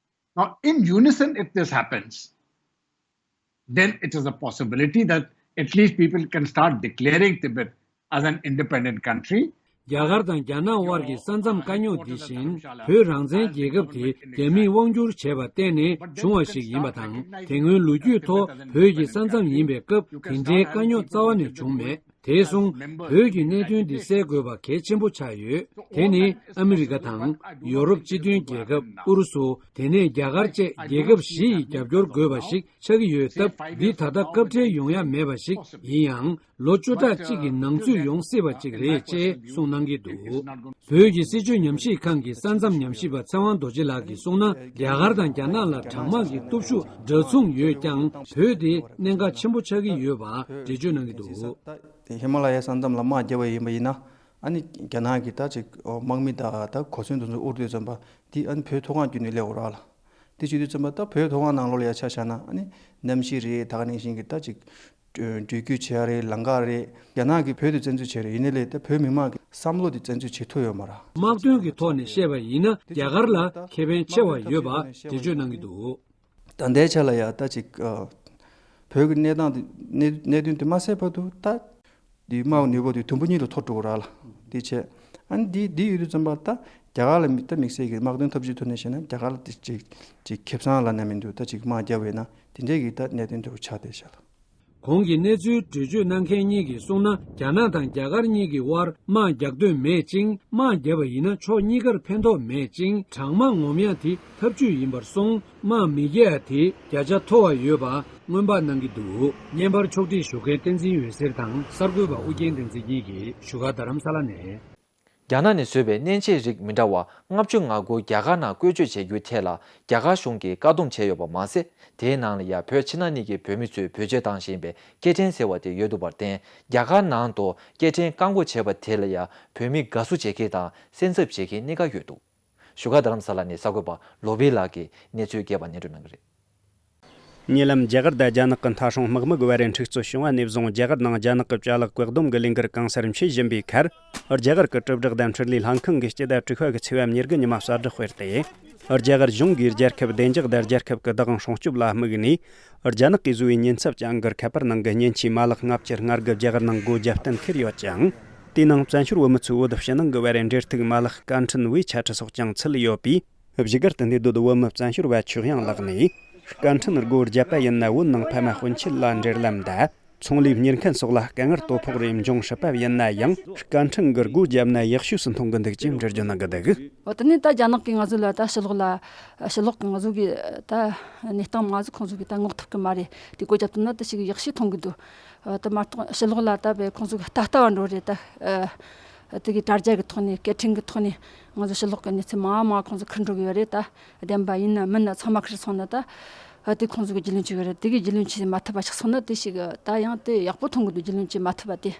Now, in unison, if this happens, then it is a possibility that at least people can start declaring Tibet as an independent country. རྒྱ་གར་དང་རྒྱ་ནག་དབར་གྱི་ས་མཚམས་དཀའ་རྙོག་འདི་བཞིན། བོད་རང་བཙན་རྒྱལ་ཁབ་དེ་རྒྱ་མིས་དབང་བསྒྱུར་བྱས་པར་བརྟེན་ནས་བྱུང་བ་ཞིག་ཡིན་པ་དང་། དེ་སྔོན་ལོ་རྒྱུས་ཐོག་བོད་ཀྱི་ས་མཚམས་ཡིན་པའི་སྐབས་དེ་འདྲའི་དཀའ་རྙོག་རྩ་བ་ནས་བྱུང་མེད། དེ་སོང་བོད་ཀྱི་གནད་དོན་འདི་སེལ་དགོས་པ་གལ་ཆེན་པོ་ཆགས་ཡོད། དེ་ནི་ཨ་མི་རི་ཀ་དང་ཡོ་རོབ་སྤྱི་མཐུན་རྒྱལ་ཁབ། ཨུ་རུ་སུ། དེ་ནས་རྒྱ་གར་བཅས་རྒྱལ་ཁབ་བཞི་ཡི་རྒྱབ་སྐྱོར་དགོས་པ་ཞིག་ཆགས་ཀྱི་ཡོད་སྟབས། འདི་ད་ལྟ་སྐབས་འཕྲལ་ཡོང་ཡ་མེད་པ་ཞིག་ཡིན་ཡང་། ལོ་བཅུ་ཕྲག་གཅིག་གི་ནང་ཚུད་ཡོང་སྲིད་པ་ཅིག་རེད་ཅེས་གསུངས་གནང་གི་འདུག་བོད་ཀྱི་སྲིད་བྱུས་ཉམས་ཞིབ་ཁང་གི་ས་མཚམས་ཉམས་ཞིབ་པ་ཚེ་དབང་རྡོ་རྗེ་ལགས་ཀྱིས་གསུངས་ན། རྒྱ་གར་དང་རྒྱ་ནག་ལ་དྲག་དམག་གི་སྟོབས་ཤུགས་འདྲ་མཚུངས་ཡོད་ཀྱང་། བོད་དེ་གནད་འགག་ཆེན་པོ་ཆགས་ཀྱི་ཡོད་པ་འགྲེལ་བརྗོད་གནང་གི་འདུག་ད་ཧི་མ་ལ་ཡའི་ས་མཚམས་ལ་དམག་རྒྱབ་པ་ཡིན་པ་ཡིན་ན། ཨ་ནི་རྒྱ་ནག་གི་ད་ཅིག་དམག་མི་དང་ད་གོ་མཚོན་དེ་ཚོ་དབོར་དུས་ཙམ་པ་འདི་ཨ་ནི་བོད་མཐོ་སྒང་བརྒྱུད་ནས་སླེབས་ཡོད་རེད་ལ། དེ་བྱེད་དུས་ཙམ་པ་ད་བོད་མཐོ་སྒང་ནང་ལོགས་ལ་ཡ་ཆ་བཞག་ན། ཨ་ནི་གནམ་གཤིས་རེད། ད་ག་ནང་བཞིན་གྱི་ད་ཅིག་ འགྲུལ་སྐྱོད་བྱེད་ཡ་རེད། ལམ་ཁ་རེད། རྒྱ་ནག་གིས་བོད་དེ་བཙན་འཛུལ་བྱས་རེད། ཡིན་ནའི་ལས་ད་བོད་མི་མང་གི་བསམ་བློ་དེ་བཙན་འཛུལ་བྱེད་ཐུབ་ཡོད་མ་རེད། དམག་དོན་གྱི་ཐོག་ནས་བཤད་པ་ཡིན་ན། རྒྱ་གར་ལ་ཁེ་ཕན་ཆེ་བ་ཡོད་པ་འགྲེལ་བརྗོད་གནང་གི་འདུག་ད་ལྟའི་ཆ་ལ་ཡ་ད་ཅིག་ཨ། བོད་ཀྱི་གནས་སྟངས་དེ་གནད་གནད་དོན་དེ་མ་སེལ་བར་དུ་ད་དེ་དམག་ནུས་པ་དེ་དུམ་བུ་གཉིས་ལ་མཐོ་འགྲོ་གི་རེད་ལ། དེ་བྱས་ཨ་ནི་དེ་དེ་ཡོད་དུས་ཙམ་པ་ད་རྒྱ་གར་ལ་མི་ད་དམིགས་བསལ་གྱི་དམག་དོན་འཐབ་ཇུས་ཐོག་ནས་བཤད་ན་རྒྱ་གར་ལ་དེ་ཅིག་ཅིག་ཁེ་བཟང་ལབ་ན་མི་འདུག་ད་ཅིག་དམག་རྒྱབ་པ་ཡིན་ན་དེ་འདྲའི་གི་ད་གནད་དོན་དེ་ཆགས་བསྡད་ཤག་ལ། གོང་གི་གནས་ཚུལ་འགྲེལ་བརྗོད་གནང་མཁན་གཉིས་ཀྱིས་གསུངས་ན། རྒྱ་ནག་དང་རྒྱ་གར་གཉིས་ཀྱི་དབར་དམག་རྒྱག་འདོད་མེད་ཅིང་། དམག་བརྒྱབ་པ་ཡིན་ན་ཕྱོགས་གཉིས་ཀར་ཕན་ཐོགས་མེད་ཅིང་། གྲང་དམག་ངོམ་ཡ་དེ་ཐབས་ཇུས་ཡིན་པར་སོང་། དམག་མི་རྒྱག་ཡ་དེ་བརྒྱ་ཆ་མཐོ་བ་ཡོད་པ་སྔོན་དཔག་གནང་གི་འདུག་བརྙན་པར་ཕྱོགས་སྒྲིག་ཞུ་མཁན་བསྟན་འཛིན་འོད་ཟེར་དང་གསར་འགོད་པ་ཨུ་རྒྱན་བསྟན་འཛིན་གཉིས་ཀྱིས་བཞུགས་སྒར་རྡ་རམ་ས་ལ་ནས། རྒྱ་ནག་ནས་བཟོས་པའི་མནན་ཆས་རིགས་མི་འདྲ་བ་ལྔ་བཅུ་ང་དགུ་རྒྱ་གར་ནང་བཀོལ་སྤྱོད་བྱེད་རྒྱུའི་ཐད་ལ་རྒྱ་གར་གཞུང་གིས་བཀག་སྡོམ་བྱས་ཡོད་པ་མ་ཟད། དེའི་ནང་ལ་ཡང་བོད་ཕྱི་ནང་གཉིས་ཀྱི་བོད་མི་ཚོས་བེད་སྤྱོད་བཏང་བཞིན་པའི་སྐད་འཕྲིན་ཟེར་བ་དེ་ཡོད་འདུག་པར་བརྟེན། རྒྱ་གར་ནང་དུ་སྐད་འཕྲིན་བཀག་འགོག་བྱས་པ་དེ་ལ་ཡང་བོད་མི་དགའ་བསུ་བྱེད་མཁན་དང་སེམས་འཚབ་བྱེད་མཁན་གཉིས་ཀ་ཡོད་འདུག་བཞུགས་སྒར་རྡ་རམ་ས་ལ་ནས་གསར་འགོད་པ་ལོ་བི་ལགས་ཀྱིས་གནས་ཚུལ་རྒྱས་པ་སྙན་སྒྲོན་གནང་གི་རེད། ཉེ་ལམ་རྒྱ་གར་དང་རྒྱ་ནག་གི་མཐའ་སྲུང་དམག་མི་དབར་འཁྲུག་རྩོད་བྱུང་བ་ནས་བཟུང་རྒྱ་གར་ནང་རྒྱ་ནག་གི་ཅ་ལག་བཀག་སྡོམ་གྱི་ལས་འགུལ་གང་སར་མཆེད་བཞིན་པའི་ཁར། རྒྱ་གར་གྱི་དྲིལ་བསྒྲགས་དང་འཕྲིན་ལས་ལྷན་ཁང་གིས་སྤྱི་ཟླ་དྲུག་པ་གི་ཚེས་པ་ཉེར་དགུ་ཉི་མ་གསལ་བསྒྲགས་སྤེལ་ཏེ། རྒྱ་གར་གཞུང་གིས་རྒྱལ་ཁབ་བདེ་འཇགས་དང་རྒྱལ་ཁབ་ཀྱི་བདག་དབང་སྲུང་སྐྱོབ་ལ་དམིགས་ནས། རྒྱ་ནག་གིས་བཟོས་པའི་ཉེན་ཚབས་ཅན་གྱི་ཁ་པར་ནང་གི་མཉེན་ཆས་མ་ལག་ལྔ་བཅུ་ང་དགུ་རྒྱ་གར་ནང་སྒོ་བརྒྱབ་གཏན་འཁེལ་ཡོད་ཅིང་། དེའི་ནང་བཙན་བྱོལ་བོད་མི་ཚོའི་བོད་ཕྱི་ནང་གི་བར་འབྲེལ་གཏུག་མ་ལག་སྐར་འཕྲིན་ཝེ་ཆ་ཊི་སོགས་ཀྱང་ཚུད་ཡོད་པས། བཞུགས་སྒར་དུ་གནས་སྡོད་བོད་མི་བཙན་བྱོལ་བ་ཆོས་དབྱངས་ལགས་ནས། སྐར་འཕྲིན་སྒོ་བརྒྱབ་པ་ཡིན་ན་བོད་ནང་ཕ་མ་སྤུན་མཆེད་ལ་འབྲེལ་ལམ་དང་། ཚོང་ལས་གཉེར་མཁན་སོགས་ལ་དཀའ་ངལ་དོ་ཕོག་རེ་འབྱུང་སྲིད་པ་ཡིན་ན་ཡང་། སྐར་འཕྲིན་གྱི་སྒོ་བརྒྱབ་ན་ཡག་ཤོས་སུ་མཐོང་གི་འདུག་ཅེས་འགྲེལ་བརྗོད་གནང་གི་འདུག་འོ་དེ་ནས་ད་རྒྱ་ནག་གིས་ང་ཚོ་ལ་ད་ཕྱི་ལོགས་ལ་ཕྱི་ལོགས་ཀྱི་ང་ཚོ་གི་ད་གནས་སྟངས་ང་ཚོ་ཁོང་ཚོ་གི་ད་ངོ་ཐུབ་གི་མ་རེད། དེ་སྒོ་བརྒྱབ་ཐུབ་ན་ད་ཞིག་ཡག་ཤོས་མཐོང་གི་འདུག་འོ་དེ་མ་གཏོགས་ཕྱི་ལོགས་ལ་ད་བས་ཁོང་ཚོ་གི་ལྟ་ལྟ་བ་འགྲོ་རེད་ད། དེ་གི་དྲ་རྒྱ་གི་ཐོག་ནས་སྐད་འཕྲིན་གི་ཐོག་ནས་ང་ཚོ་ཕྱི་ལོགས་ཀྱི་གནས་ཚུལ་མང་མང་ཁོང་ཚོ་ཁུར་འགྲོ་གི་ཡོད་རེད་ད། བདེན་པ་ཡིན་ན་མིན་ན་ཚང་མ་ཁུར་སོང་ན་ད། དེ་ཁོང་ཚོ་གི་རྒྱུས་ལོན་བྱེད་གི་རེད། དེ་གི་རྒྱུས་ལོན་བྱེད་མ་ཐུབ་པ་ཞིག་སོང་ན་དེ་ཞིག་ད་ཡང་དེ་ཡག་པོ་མཐོང་གི་འདུག་རྒྱུས་ལོན་བྱེད་མ་ཐུབ་པ་དེ།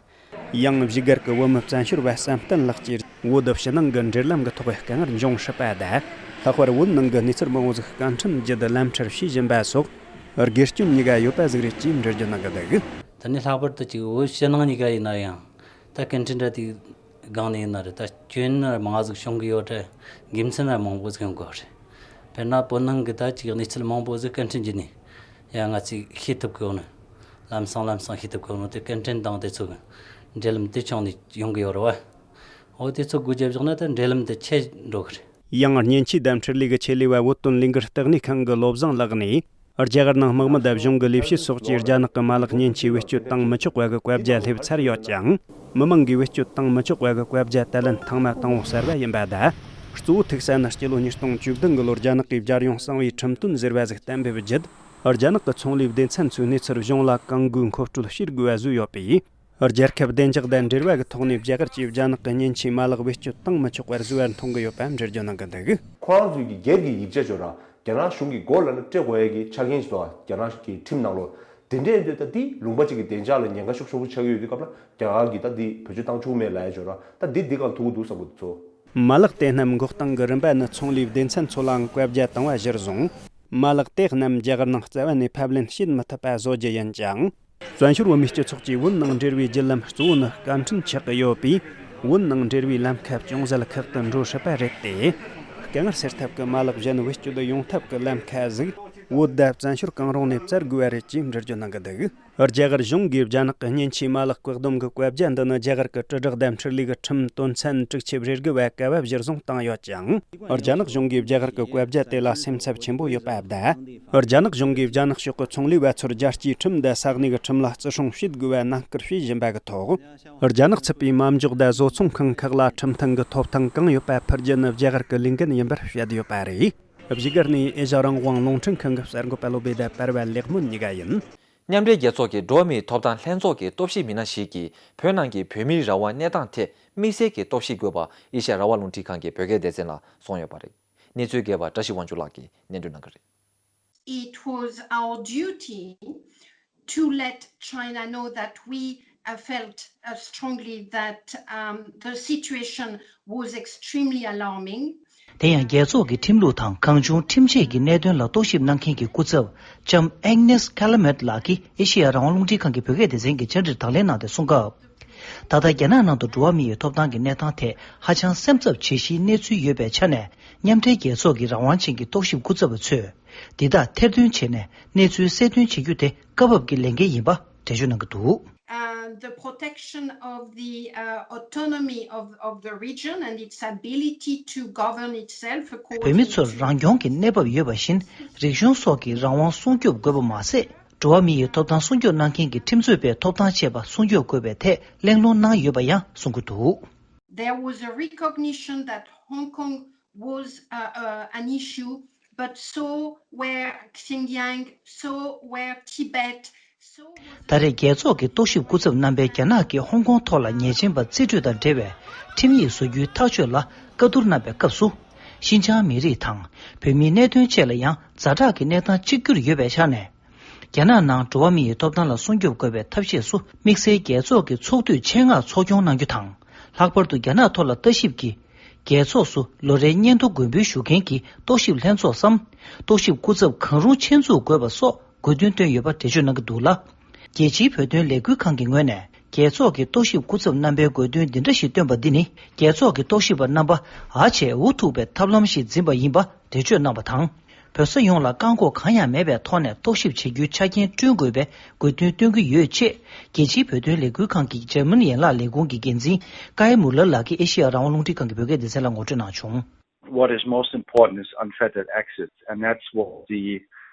ཡང་བཞུགས་སྒར་གྱི་བོད་མི་བཙན་བྱོལ་བ་བསམ་གཏན་ལགས་ཀྱིས་བོད་ཕྱི་ནང་གི་འབྲེལ་ལམ་གྱི་ཐོག་དཀའ་ངལ་འབྱུང་སྲིད་པ་དང་། ལྷག་པར་བོད་ནང་གི་གནས་ཚུལ་མང་བོ་ཟིག་བཀའ་འཕྲིན་བརྒྱུད་ལམ་ཁྲིད་བྱེད་བཞིན་པ་སོགས་དགེ་སྐྱོན་གཉིས་ཀ་ཡོད་པ་ཟིག་རེད་ཅེས་འགྲེལ་བརྗོད་གནང་གི་འདུག་དེ་ནས་ལྷག་པར་དུ་ཅིག་བོད་ཕྱི་ནང་གཉིས་ཀ་ཡིན་ན་ཡང་ད་སྐད་འཕྲིན་དྲ་དེ་སྒང་ནས་ཡིན་ན་རེད། ད་སྐྱོན་ན་མང་ཟིག་བྱུང་གི་ཡོད་རེད། དགེ་མཚན་ན་མང་པོ་ཟིག་ཡོང་གི་ཡོད་རེད། དཔེར་ན་བོད་ནང་གི་ད་ཅིག་གནས་ཚུལ་མང་པོ་ཟིག་སྐད་འཕྲིན་བརྒྱུད་ནས་ཡང་ང་ཚོས་ཤེས་ཐུབ་གི་ཡོད་ནི། ལམ་སང་ལམ་སང་ཤེས་ཐུབ་གི་ཡོད་ནི་དེ་སྐད་འཕྲིན་དང་དེ་ཚོ་གི་འབྲེལ་ལམ་དེ་བྱུང་ནས་ཡོང་གི་ཡོད་རེད་བ། འོ་དེ་ཚོ་སྒོ་བརྒྱབ་བཞག་ན་ད་འབྲེལ་ལམ་དེ་ཆད་འགྲོ་གི་རེད། ཡང་། བརྙན་ཆས་དང་འཕྲུལ་ལས་ཀྱི་ཆེད་ལས་པ་བོད་དོན་ལས་འགུལ་ལྟེ་གནས་ཁང་གི་བློ་བཟང་ལགས་ནས། རྒྱ་གར་ནང་དམག་མི་དང་གཞུང་གི་ལས་བྱེད་སོགས་ཀྱིས་རྒྱ་ནག་གི་མ་ལག་མཉེན་ཆས་བེད་སྤྱོད་བཏང་མི་ཆོག་པ་གི་བཀའ་རྒྱ་སླེབས་ཚར་ཡོད་ཅིང་། མི་མང་གིས་བེད་སྤྱོད་བཏང་མི་ཆོག་པ་གི་བཀའ་རྒྱ་དེ་ལན་ཐེངས་མ་དང་པོ་གསར་པ་ཡིན་པ་དང་། གཙོ་བོ་ཐུག་ས་ནི་སྤྱི་ལོ་ཉིས་སྟོང་བཅུ་བདུན་གི་ལོར་རྒྱ་ནག་གིས་རྒྱལ་ཡོངས་གསང་བའི་ཁྲིམས་དོན་ཟེར་བ་ཟིག་གཏན་འབེབས་བརྒྱུད། རྒྱ་ནག་གི་ཚོང་ལས་སྡེ་ཚན་ཚོས་གནས་ཚུལ་གཞུང་ལ་གང་དགོས་མཁོ་སྤྲོད་བྱེད་དགོས་པ་བཟོས་ཡོད་པས། རྒྱལ་ཁབ་བདེ་འཇགས་དང་འབྲེལ་བ་གི་ཐོག་ནས་རྒྱ་གར་གྱིས་རྒྱ་ནག་གི་མཉེན་ཆས་མ་ལག་བེད་སྤྱོད་བཏང་མི་ཆོག་པར་བཟོས་པ་མཐོང་གི་ཡོད་པ་འགྲེལ་བརྗོད་གནང་གི་འདུག་ཁོ་རང་ཚོའི་གི་སྒེར་གྱི་ཡིག་ཆ་ཅིག་ཡོད་ར། རྒྱ་ནག་གཞུང་གི་མགོ་ལ་ནི་སྤྲད་དགོས་ཡས་ཀྱི་ཆ་རྐྱེན་ཞིག་འདུག་རྒྱ་ནག་གི་ཁྲིམས་ནང་ལོགས། དེ་འདྲས་ཡིན་དུས་ད་འདི་ལུང་པ་གཅིག་གི་བདེ་འཇགས་ལ་ཉེན་ཁ་ཤུགས་ཆེན་པོ་ཆགས་ཀྱི་ཡོད་དུས་སྐབས་ལ་རྒྱ་གར་གྱིས་ད་འདི་བེད་སྤྱོད་བཏང་ཆོག་མེད་ལབ་ཡས་ཅིག་ཡོད་ར། ད་འདི་འདི་གང་ཐུག་གི་འདུག་བསམ་གི་འདུག་ཚོ། མ་ལག་དེ་རྣམས་འགོག་སྟངས་ཀྱི་རིམ་པ་ནི་ཚོང་ལས་སྡེ་ཚན་ཚོ་ལའང་བཀའ་རྒྱ་བཏང་བ་གཞིར་བཟུང་། མ་ལག་དེ་རྣམས་རྒྱ་གར་ནང་རྩ་བ་ནས་ཕབ་ལེན་བྱེད་མི་ཐུབ་པ་བཟོ་རྒྱུ་ཡིན་ཅིང་། བཙན་བྱོལ་བོད་མིའི་སྤྱི་ཚོགས་ཀྱིས་བོད་ནང་འབྲེལ་བའི་བརྒྱུད་ལམ་གཙོ་བོ་ནི་སྐད་འཕྲིན་ཆགས་ཀྱི་ཡོད་པས། བོད་ནང་འབྲེལ་བའི་ལམ་ཁ་ཅུང་ཟད་ཁག་ཏུ་འགྲོ་སྲིད་པ་རེད་དེ། དཀའ་ངལ་སེལ་ཐབས་ཀྱི་མ་ལག་གཞན་བེད་སྤྱོད་ཡོང་ཐབས་ཀྱི་ལམ་ཁ་ཟིག་བོད་དང་བཙན་བྱོལ་གང་རུང་ནས་བཙལ་དགོས་པ་རེད་ཅེས་འགྲེལ་བརྗོད་གནང་གི་འདུག་རྒྱ་གར་གཞུང་གིས་རྒྱ་ནག་གི་མཉེན་ཆས་མ་ལག་བཀག་སྡོམ་གྱི་བཀའ་རྒྱ་འདི་ནི་རྒྱ་གར་གྱི་དྲིལ་བསྒྲགས་དང་འཕྲུལ་ལས་ཀྱི་ཁྲིམས་དོན་ཚན་དྲུག་ཅུ་རེ་དགུ་བ་ཀ་བ་གཞིར་བཟུང་བཏང་ཡོད་ཅིང་། རྒྱ་ནག་གཞུང་གིས་རྒྱ་གར་གྱི་བཀའ་རྒྱ་དེ་ལ་སེམས་འཚབ་ཆེན་པོ་ཡོད་པ་དང་། རྒྱ་ནག་གཞུང་གིས་རྒྱ་ནག་ཕྱོགས་ཀྱི་ཚོང་ལས་པ་ཚོར་རྒྱལ་སྤྱིའི་ཁྲིམས་དང་ས་གནས་ཀྱི་ཁྲིམས་ལ་བརྩི་སྲུང་བྱེད་དགོས་པ་ནན་སྐུལ་བྱེད་བཞིན་པ་གི་ཐོག་རྒྱ་ནག་ཚུད་པའི་མ་འཇོག་དང་བཟོ་ཚོང་ཁང་ཁག་ལ་ཁྲིམས་མཐུན་གྱི་ཐོབ་ཐང་གང་ཡོད་པ་ཕུལ་རྒྱུ་ནི་རྒྱ་གར་གྱི་ལས་འགན་ཡིན་པར་བཤད་ཡོད་པ་རེད། བཞུགས་སྒར་ནས་ཨེ་ཤ་རང་དབང་རླུང་འཕྲིན་ཁང་གི་གསར་འགོད་པ་བློ་བྷེ་དང་པར་བ་ལེགས་སྨོན་གཉིས་ཀ་ཡིན། མཉམ་འབྲེལ་རྒྱལ་ཚོགས་ཀྱི་འགྲོ་བ་མིའི་ཐོབ་ཐང་ལྷན་ཚོགས་ཀྱི་རྟོག་ཞིབ་མི་སྣ་ཞིག་གིས་བོད་ནང་གི་བོད་མིའི་རང་དབང་གནས་སྟངས་ཐད་དམིགས་བསལ་གྱི་རྟོག་ཞིབ་དགོས་པ་ཨེ་ཤ་ཡ་རང་དབང་རླུང་འཕྲིན་ཁང་གི་བོད་སྐད་སྡེ་ཚན་ལ་གསུངས་ཡོད་པ་རེད། གནས་ཚུལ་རྒྱས་པ་བཀྲ་ཤིས་དབང་ཕྱུག་ལགས་ཀྱིས་སྙན་སྒྲོན་གནང་གི་རེད། It was our duty to let China know that we uh, felt uh, strongly that um, the situation was extremely alarming. དེ་ཡང་རྒྱལ་ཚོགས་ཀྱི་ཁྲིམས་ལུགས་དང་གང་བྱུང་ཁྲིམས་ཆད་ཀྱི་གནད་དོན་ལ་རྟོག་ཞིབ་གནང་མཁན་གྱི་སྐུ་ཚབ་ལྕམ་Agnes Callamard ལགས་ཀྱིས་ཨེ་ཤེ་ཡ་རང་དབང་རླུང་འཕྲིན་ཁང་གི་བོད་སྐད་སྡེ་ཚན་གྱི་བཅར་འདྲིར་དང་ལེན་གནང་སྟེ་གསུངས་སྐབས། ད་ལྟ་རྒྱ་ནག་ནང་དུ་འགྲོ་བ་མི་ཡི་ཐོབ་ཐང་གི་གནས་སྟངས་ཐད་ཧ་ཅང་སེམས་འཚབ་བྱེད་གཞིའི་གནས་ཚུལ་ཡོད་པའི་ཆ་ནས། མཉམ་འབྲེལ་རྒྱལ་ཚོགས་ཀྱི་རང་དབང་ཅན་གྱི་རྟོག་ཞིབ་སྐུ་ཚབ་པ་ཚོས་འདི་དག་ཐེར་འདོན་བྱས་ནས་གནས་ཚུལ་གསལ་སྟོན་བྱེད་རྒྱུ་དེ་སྐབས་བབ་ཀྱི་ལས་འགན་ཡིན་པ་འགྲེལ་བརྗོད་གནང་གི་འདུག། Uh, the protection of the uh, autonomy of, of the region and its ability to govern itself according བོད་མི་ཚོར་to རང་སྐྱོང་གི་གནས་བབ་ཡོད་པ་བཞིན། རིག་གཞུང་སོགས་ཀྱི་རང་དབང་སྲུང་སྐྱོབ་དགོས་པ་མ་ཟད། འགྲོ་བ་མི་ཡི་ཐོབ་ཐང་སྲུང་སྐྱོབ་གནང་མཁན་གྱི་ཁྲིམས་རྩོད་པའི་ཐོབ་ཐང་བཅས་པ་སྲུང་སྐྱོབ་དགོས་པའི་ཐད་གླེང་སློང་གནང་ཡོད་པ་ཡང་གསུང་གི་འདུག། There was a recognition that Hong Kong was uh, uh, an issue, but so were Xinjiang, so were Tibet, so was ད་རེས་རྒྱལ་ཚོགས་ཀྱི་རྟོག་ཞིབ་སྐུ་ཚབ་རྣམ་པས་རྒྱ་ནག་གིས་ཧོང་ཀོང་ཐོག་ལ་ཉེས་ཅན་པ་རྩིས་སྤྲོད་དང་འབྲེལ་བའི་ཁྲིམས་ཡིག་བཟོ་རྒྱུའི་ཐག་གཅོད་ལ་བཀའ་བསྡུར་གནང་བའི་སྐབས་སུ། ཤིན་ཅང་མི་རིགས་དང་བོད་མིའི་གནད་དོན་བཅས་ལ་ཡང་ཛ་དྲག་གི་གནས་སྟངས་གཅིག་གྱུར་ཡོད་པའི་ཆ་ནས། རྒྱ་ནག་ནང་འགྲོ་བ་མི་ཡི་ཐོབ་ཐང་ལ་སྲུང་སྐྱོབ་དགོས་པའི་ཐབས་ཤེས་སུ་དམིགས་བསལ་རྒྱལ་ཚོགས་ཀྱི་ཚོགས་འཐུས་ཆེད་མངགས་འཚོགས་སྐྱོང་གནང་རྒྱུ་དང་། ལྷག་པར་དུ་རྒྱ་ནག་ཐོག་ལ་ལྟ་ཞིབ་ཀྱིས་རྒྱལ་ཚོགས་སུ་ལོ་རེའི་སྙན་ཐོ་མགོན་འབུལ་ཞུ་མཁན་གྱི་རྟོག་ཞིབ་ལྷན་ཚོགས་སམ། རྟོག་ཞིབ་སྐུ་ཚབ་གང་རུང་ཆེད་འཛུགས་དགོས་པ་སོགས་དགོས་འདུན་བཏོན་ཡོད་པ་འགྲེལ་བརྗོད་གནང་གི་འདུག་ལ། རྒྱལ་སྤྱིའི་བོད་དོན་ལས་འགུལ་ཁང་གི་ངོས་ནས་རྒྱལ་ཚོགས་ཀྱི་རྟོག་ཞིབ་སྐུ་ཚབ་རྣམ་པའི་དགོས་འདུན་འདི་འདྲ་ཞིག་བཏོན་པ་འདི་ནི། རྒྱལ་ཚོགས་ཀྱི་རྟོག་ཞིབ་པ་རྣམ་པ་ཨ་ཆེས་འུ་ཐུག་པའི་ཐབས་ལམ་ཞིག་འཛིན་པ་ཡིན་པ། འགྲེལ་བརྗོད་གནང་བ་དང་། བོད་ས་ཡོངས་ལ་བཀག་འགོག་གང་ཡང་མེད་པའི་ཐོག་ནས་རྟོག་ཞིབ་བྱེད་རྒྱུའི་ཆ་རྐྱེན་བསྐྲུན་དགོས་པའི་དགོས་འདུན་བཏོན་གྱི་ཡོད་ཅེས། རྒྱལ་སྤྱིའི་བོད་དོན་ལས་འགུལ་ཁང་གི་འཇར་མན་ཡན་ལག་ལས་ཁུངས་ཀྱི་འགན་འཛིན་ཀའི་མུ་ལར་ལགས་ཀྱིས་ཨེ་ཤེ་ཡ་རང་དབང་རླུང་འཕྲིན་ཁང་གི་བོད་སྐད་སྡེ་ཚན་ལ་ངོ་སྤྲོད་གནང་བྱུང་། What is most important is unfettered access, and that's what the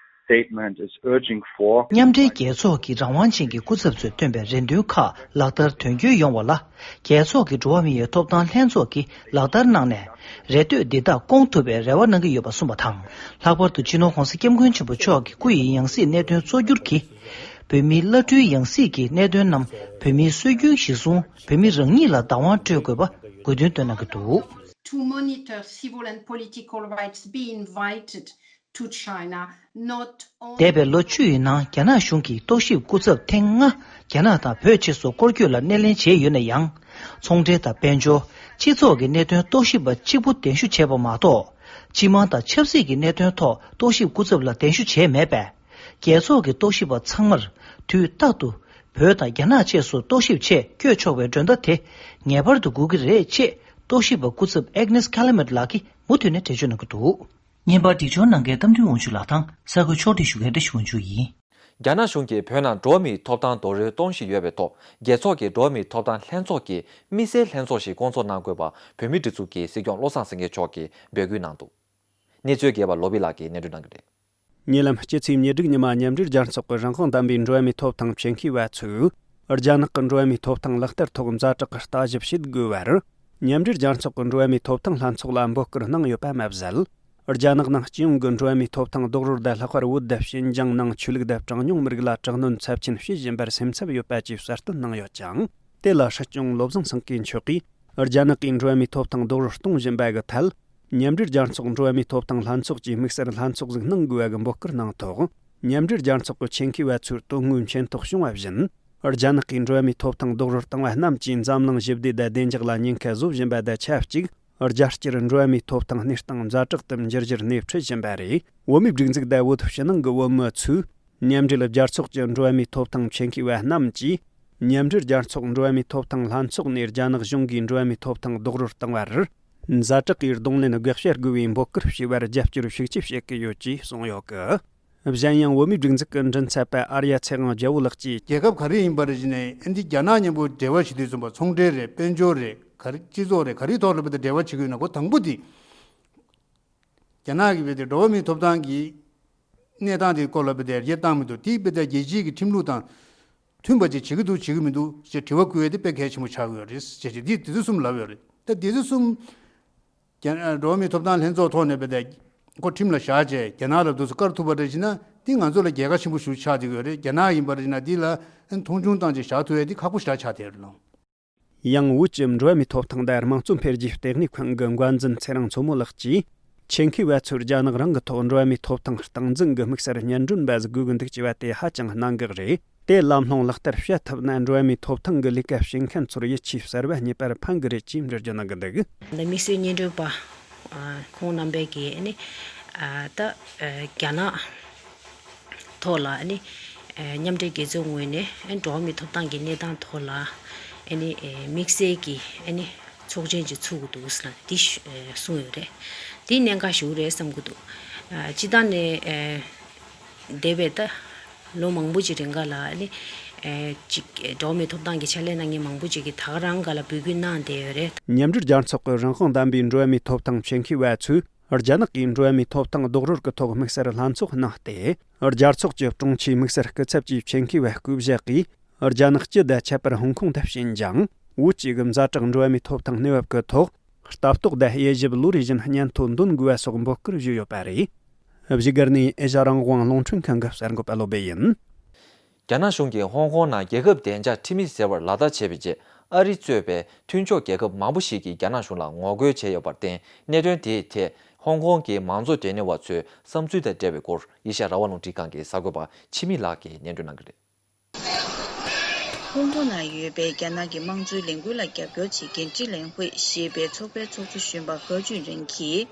statement is urging for. མཉམ་འབྲེལ་རྒྱལ་ཚོགས་ཀྱི་རང་དབང་ཅན་གྱི་སྐུ་ཚབ་ཚོས་བཏོན་པའི་རེ་འདུན་ཁག་ལག་བསྟར་དོན་འཁྱོལ་ཡོང་བ་ལ། རྒྱལ་ཚོགས་ཀྱི་འགྲོ་བ་མི་ཡི་ཐོབ་ཐང་ལྷན་ཚོགས་ཀྱིས་ལག་བསྟར་གནང་ནས། རེ་ལྟོས་འདི་དག་སྐོང་ཐུབ་པའི་རེ་བ་གནང་གི་ཡོད་པ་གསུངས་པ་དང་། ལྷག་པར་དུ་སྤྱི་ནོར་༧གོང་ས་༧སྐྱབས་མགོན་ཆེན་པོ་མཆོག་གི་སྐུ་ཡི་ཡང་སྲིད་གནད་དོན་གཙོ་གྱུར་གྱི་བོད་མིའི་བླ་སྤྲུལ་ཡང་སྲིད་ཀྱི་གནད་དོན་རྣམས་བོད་མིའི་སྲོལ་རྒྱུན་གཞིར་བཟུང་བོད་མི་རང་ཉིད་ལ་བདག་དབང་སྤྲོད་དགོས་པ་དགོས་འདུན་བཏོན་གནང་གི་འདུག། To monitor civil and political rights be invited to China, not only འདས་པའི་ལོ་བཅུ་ཡི་ནང་རྒྱ་ནག་གཞུང་གིས་རྟོག་ཞིབ་སྐུ་ཚབ་ཐེངས་ལྔ་རྒྱ་ནག་དང་བོད་ཕྱོགས་སུ་སྐོར་སྐྱོད་ལ་སྣེ་ལེན་བྱས་ཡོད་ན་ཡང་། ཚོང་འབྲེལ་དང་དཔལ་འབྱོར། སྤྱི་ཚོགས་ཀྱི་གནད་དོན་རྟོག་ཞིབ་པ་གཅིག་པུ་གདན་ཞུ་བྱས་པ་མ་གཏོགས། སྤྱི་དམངས་དང་ཆབ་སྲིད་ཀྱི་གནད་དོན་ཐོག་རྟོག་ཞིབ་སྐུ་ཚབ་ལ་གདན་ཞུ་བྱས་མེད་པས། རྒྱལ་ཚོགས་ཀྱི་རྟོག་ཞིབ་པ་ཚང་མར་དུས་རྟག་ཏུ་བོད་དང་རྒྱ་ནག་བཅས་སུ་རྟོག་ཞིབ་ཆེད་བསྐྱོད་ཆོག་པའི་མགྲོན་བརྡ་དེ་ངེས་པར་དུ་དགོས་ཀྱི་རེད་ཅེས་རྟོག་ཞིབ་པ་སྐུ་ཚབ་Agnes Callamard ལགས་ཀྱིས་མུ་མཐུད་ནས་འགྲེལ་བརྗོད་གནང་གི་འདུག། བརྙན་པར་སྒྲིག་སྦྱོར་གནང་མཁན་རྟ་མགྲིན་དབང་ཕྱུག་ལགས་དང་གསར་འགོད་ཕྱོགས་སྒྲིག་ཞུ་མཁན་བཀྲ་ཤིས་དབང་ཕྱུག་ཡིན། རྒྱ་ནག་གཞུང་གིས་བོད་ནང་འགྲོ་བ་མིའི་ཐོབ་ཐང་རྡོག་རོལ་གཏོང་བཞིན་ཡོད་པའི་ཐོག་རྒྱལ་ཚོགས་ཀྱི་འགྲོ་བ་མིའི་ཐོབ་ཐང་ལྷན་ཚོགས་ཀྱིས་དམིགས་བསལ་ལྷན་ཚོགས་ཤིག་བསྐོང་ཚོགས་གནང་དགོས་པ་བོད་མིའི་སྒྲིག་འཛུགས་ཀྱི་སྲིད་སྐྱོང་བློ་བཟང་སེང་གེ་མཆོག་གིས་འབོད་སྐུལ་གནང་འདུག། གནས་ཚུལ་རྒྱས་པ་ལོ་བི་ལགས་ཀྱིས་སྙན་སྒྲོན་གནང་གི་རེད། ཉེ་ལམ་སྤྱི་ཚེས་ཉེར་དྲུག་ཉི་མ་མཉམ་འབྲེལ་རྒྱལ་ཚོགས་ཀྱི་རང་དབང་ལྡན་པའི་འགྲོ་བ་མིའི་ཐོབ་ཐང་ཆེད་མཁས་པ་ཚོས། རྒྱ་ནག་གི་འགྲོ་བ་མིའི་ཐོབ་ཐང་ལག་བསྟར་ཐོག་ཛ་དྲག་གི་ལྟ་ཞིབ་བྱེད་དགོས་པར། མཉམ་འབྲེལ་རྒྱལ་ཚོགས་ཀྱི་འགྲོ་བ་མིའི་ཐོབ་ཐང་ལྷན་ཚོགས་ལ་འབོད་སྐུལ་གནང་ཡོད་པ་མ་ཟད། རྒྱ་ནག་ནང་སྤྱི་ཡོངས་ཀྱི་འགྲོ་བ་མིའི་ཐོབ་ཐང་རྡོག་རོལ་དང་ལྷག་པར་བོད་དང་ཤིན་ཅང་ནང་ཆོས་ལུགས་དང་གྲངས་ཉུང་མི་རིགས་ལ་དྲག་གནོན་ཚབས་ཆེན་བྱེད་བཞིན་པར་སེམས་འཚབ་ཡོད་པ་བཅས་གསལ་སྟོན་གནང་ཡོད་ཅིང་། དེ་ལ་སྲིད་སྐྱོང་བློ་བཟང་སེང་གེ་མཆོག་གིས། རྒྱ་ནག་གིས་འགྲོ་བ་མིའི་ཐོབ་ཐང་རྡོག་རོལ་གཏོང་བཞིན་པ་གི་ཐད། མཉམ་འབྲེལ་རྒྱལ་ཚོགས་འགྲོ་བ་མིའི་ཐོབ་ཐང་ལྷན་ཚོགས་ཀྱིས་དམིགས་བསལ་ལྷན་ཚོགས་ཤིག་གནང་དགོས་པ་གི་འབོད་སྐུལ་གནང་ཐོག་མཉམ་འབྲེལ་རྒྱལ་ཚོགས་ཀྱི་ཆེད་མཁས་པ་ཚོས་དོན་དངོས་མཁྱེན་རྟོགས་བྱུང་བ་བཞིན། རྒྱ་ནག་གིས་འགྲོ་བ་མིའི་ཐོབ་ཐང་རྡོག་རོལ་བཏང་བ་རྣམས་ཀྱིས་འཛམ་གླིང་ཞི་བདེ་དང་བདེ་འཇགས་ལ་ཉེན་ཁ་བཟོ་བཞིན་པ་དང་ཆབས་ཅིག་རྒྱལ་སྤྱིར་འགྲོ་བ་མིའི་ཐོབ་ཐང་གནས་སྟངས་ཛ་དྲག་ཏུ་འགྱུར་རྒྱུར་སྣེ་ཁྲིད་བཞིན་པ་རེད། བོད་མིའི་སྒྲིག་འཛུགས་དང་བོད་ཕྱི་ནང་གི་བོད་མི་ཚོས། མཉམ་འབྲེལ་རྒྱལ་ཚོགས་ཀྱི་འགྲོ་བ་མིའི་ཐོབ་ཐང་ཆེད་མཁས་པ་རྣམས་ཀྱིས། མཉམ་འབྲེལ་རྒྱལ་ཚོགས་འགྲོ་བ་མིའི་ཐོབ་ཐང་ལྷན་ཚོགས་ནས་རྒྱ་ནག་གཞུང་གིས་འགྲོ་བ་མིའི་ཐོབ་ཐང་རྡོག་རོལ་བཏང་བར། ཛ་དྲག་གིས་གདོང་ལེན་དགོས་ཞེས་དགོས་པའི་འབོད་སྐུལ་བྱས་པར་རྒྱབ་སྐྱོར་ཤུགས་ཆེ་བྱེད་ཀྱི་ཡོད་ཅེས་གསུངས་ཡོད་སྐད། གཞན་ཡང་བོད་མིའི་སྒྲིག་འཛུགས་ཀྱི་མགྲིན་ཚབ་པ་ཨར་ཡ་ཚེ་དབང་རྒྱལ་པོ་ལགས་ཀྱིས། རྒྱལ་ཁབ་ག་རེ་ཡིན་པ་རེད་ཟེར་ནས་འདི་རྒྱ་ནག་མཉམ་པོ་འབྲེལ་བ་བྱེད་དུས་ཙམ་པ་ཚོང་འབྲེལ་རེད། དཔལ་འབྱོར་རེད། ག་རེ་སྤྱི་ཚོགས་རེད། ག་རེའི་ཐོག་ལ་བས་ཏེ་འབྲེལ་བ་བྱེད་ཀྱི་ཡོད་ན་ཁོ་དང་པོ་དེ། རྒྱ་ནག་གིས་བས་ཏེ་འགྲོ་བ་མིའི་ཐོབ་ཐང་གི་གནས་སྟངས་དེའི་སྐོར་ལ་བས་ཏེ་ཡར་རྒྱས་བཏང་མི་འདུག། དེ་བས་ཏེ་རྒྱལ་སྤྱིའི་གི་ཁྲིམས་ལུགས་དང་མཐུན་པ་ཅིག་བྱེད་ཀྱི་འདུག་བྱེད་ཀྱི་མི་འདུག་ཅེས་དྲི་བ་བཀོད་ཡས་དེ་དཔེ་གལ་ཆེན་པོ་ཆགས་ཀྱི་ཡོད་རེད་ཅེས་བྱས་དེ་དེ་ཚོ་གསུམ་ལབ་ཡོད་རེད། ད་དེ་ཚོ་གསུམ། རྒྱ་འགྲོ་བ་མིའི་ཐོབ་ཐང་ལྷན་ཚོགས་ཐོག་ནས་བས་ཏེ་ཁོ་ཁྲིམས་ལ་བཞག་བྱས་རྒྱ་ནག་ལ་འདུག་སེ་བཀར་ཐུབ་པ་རེད་ཅེ་ན་དེ་ང་ཚོ་ལ་རྒྱལ་ཁ་ཆེན་པོ་ཞིག་ཆགས་བསྡད་ཀྱི་ཡོད་རེད། རྒྱ་ནག་ཡིན་པ་རེད་ཅེ་ན་དེ་ལ་མཐོང་ཆུང་བཏང་བྱས་བཞག་ཐུབ་ཡས་དེ་ཁག་པོ་ཞེ་དྲག་ཆགས་བསྡད་ཡོད་རེད་ལགས། ཡང་བོད་ཀྱི་འགྲོ་བ་མིའི་ཐོབ་ཐང་དང་དམངས་གཙོ་འཕེལ་རྒྱས་ལྟེ་གནས་ཁང་གི་འགན་འཛིན་ཚེ་རིང་མཚོ་མོ་ལགས་ཀྱིས། ཆེད་མཁས་པ་ཚོར་རྒྱ་ནག་རང་གི་ཐོག་འགྲོ་བ་མིའི་ཐོབ་ཐང་སྟངས་འཛིན་གྱི་དམིགས་བསལ་སྙན་སྒྲོན་འབའ་ཟིག་དགོས་ཀྱི་འདུག་ཅེས་པ་དེ་ཧ་ཅང་གནད་འགག་རེད། དེ་ལམ་ལྷོང་ལག་བསྟར་བྱ་ཐུབ་ན་འགྲོ་བ་མིའི་ཐོབ་ཐང་གི་ལས་ཀ་བྱེད་མཁན་ཚོར་ཡིད་ཆེས་གསར་བ་རྙེད་པར་ཕན་གི་རེད་ཅེས་འགྲེལ་བརྗོད་གནང་གི་འདུག། འདི་དམིགས་བསལ་སྙན་སྒྲོན་པ་ ཁོང་རྣམ་པས་ཀྱིས་ཨ་ནི་ད་རྒྱ་ནག་ཐོག་ལ་ཨ་ནི་མཉམ་འབྲེལ་རྒྱལ་ཚོགས་ངོས་ནས་འགྲོ་བ་མིའི་ཐོབ་ཐང་གི་གནས་སྟངས་ཐོག་ལ་ཨ་ནི་དམིགས་བསལ་གྱི་ཨ་ནི་ཚོགས་ཆེན་ཅིག་ཚུགས་ཀྱི་འདུག་ཟེར་ནས་འདི་གསུངས་ཡོད་རེད། འདི་གནད་འགག་ཞིག་རེད་བསམ་གྱི་འདུག་སྤྱིར་བཏང་ནས་འདས་པའི་ད་ལོ་མང་པོ་ཅིག་རིང་ག་ལ་ཨ་ནི་ཅིག་འགྲོ་བ་མིའི་ཐོབ་ཐང་གི་ཕྱག་ལས་གནང་མཁན་མང་པོ་ཅིག་གིས་ད་ག་རང་ག་ལ་འབོད་སྐུལ་གནང་བསྡད་ཡོད་རེད། མཉམ་འབྲེལ་རྒྱལ་ཚོགས་ཀྱི་རང་དབང་ལྡན་པའི་འགྲོ་བ་མིའི་ཐོབ་ཐང་ཆེད་མཁས་པ་ཚོས་རྒྱ་ནག་གིས་འགྲོ་བ་མིའི་ཐོབ་ཐང་རྡོག་རོལ་གྱི་ཐོག་དམིགས་བསལ་ལྷན་ཚོགས་གནང་སྟེ། རྒྱལ་ཚོགས་ཀྱི་དྲུང་ཆེས་དམིགས་བསལ་སྐུ་ཚབ་ཀྱིས་ཆེད་མཁས་པ་སྐུ་བཞག་གིས། རྒྱ་ནག་སྤྱི་དང་ཁྱད་པར་ཧོང་ཀོང་དང་བྱིན་ཅང་། བོད་བཅས་ཀྱི་ཛ་དྲག་འགྲོ་བ་མིའི་ཐོབ་ཐང་གནས་བབ་ཀྱི་ཐོག་ལྟ་རྟོག་དང་དབྱེ་ཞིབ་ལོ་རེ་བཞིན་སྙན་ཐོ་འདོན་དགོས་པ་སོགས་འབོད་སྐུལ་ཞུས་ཡོད་པ་རེད། བཞུགས་སྒར་ནས་ཨེ་ཤ་རང་དབང་རླུང་འཕྲིན་ཁང་གི་གསར་འགོད་པ་བློ་བྷེ་ཡིན། རྒྱ་ནག་གཞུང་གིས་ཧོང་ཀོང་ནང་རྒྱལ་ཁབ་བདེ་འཇགས་ཁྲིམས་ཡིག་ཟེར་བར་ལག་བསྟར་བྱས་པའི་རྗེས། ཨ་རི་གཙོས་པའི་མཐུན་ཕྱོགས་རྒྱལ་ཁབ་མང་པོ་ཞིག་གིས་རྒྱ་ནག་གཞུང་ལ་ངོ་རྒོལ་བྱས་ཡོད་པར་བརྟེན། གནད་དོན་དེའི་ཐད་ཧོང་ཀོང་གི་མང་གཙོ་འབྲེལ་གནས་པ་ཚོའི་བསམ་ཚུལ་དང་འབྲེལ་བའི་སྐོར། ཨེ་ཤ་རང་དབང་རླུང་འཕྲིན་ཁང་གི་གསར་འགོད་པ་འཆི་མེད་ལགས་ཀྱིས་སྙན་སྒྲོན་གནང་གི་རེད། ཧོང་ཀོང་ནང་ཡོད་པའི་རྒྱ་ནག་གི་དམངས་གཙོའི་ལས་འགུལ་ལ་རྒྱབ་སྐྱོར་བྱེད་མཁན་ཀྲི་ལེན་ཧུའེ་ཞེས་པའི་ཚོགས་པའི་ཚོགས་གཙོ་གཞོན་པ་ཧེ་ཅུན་རེན་གྱིས།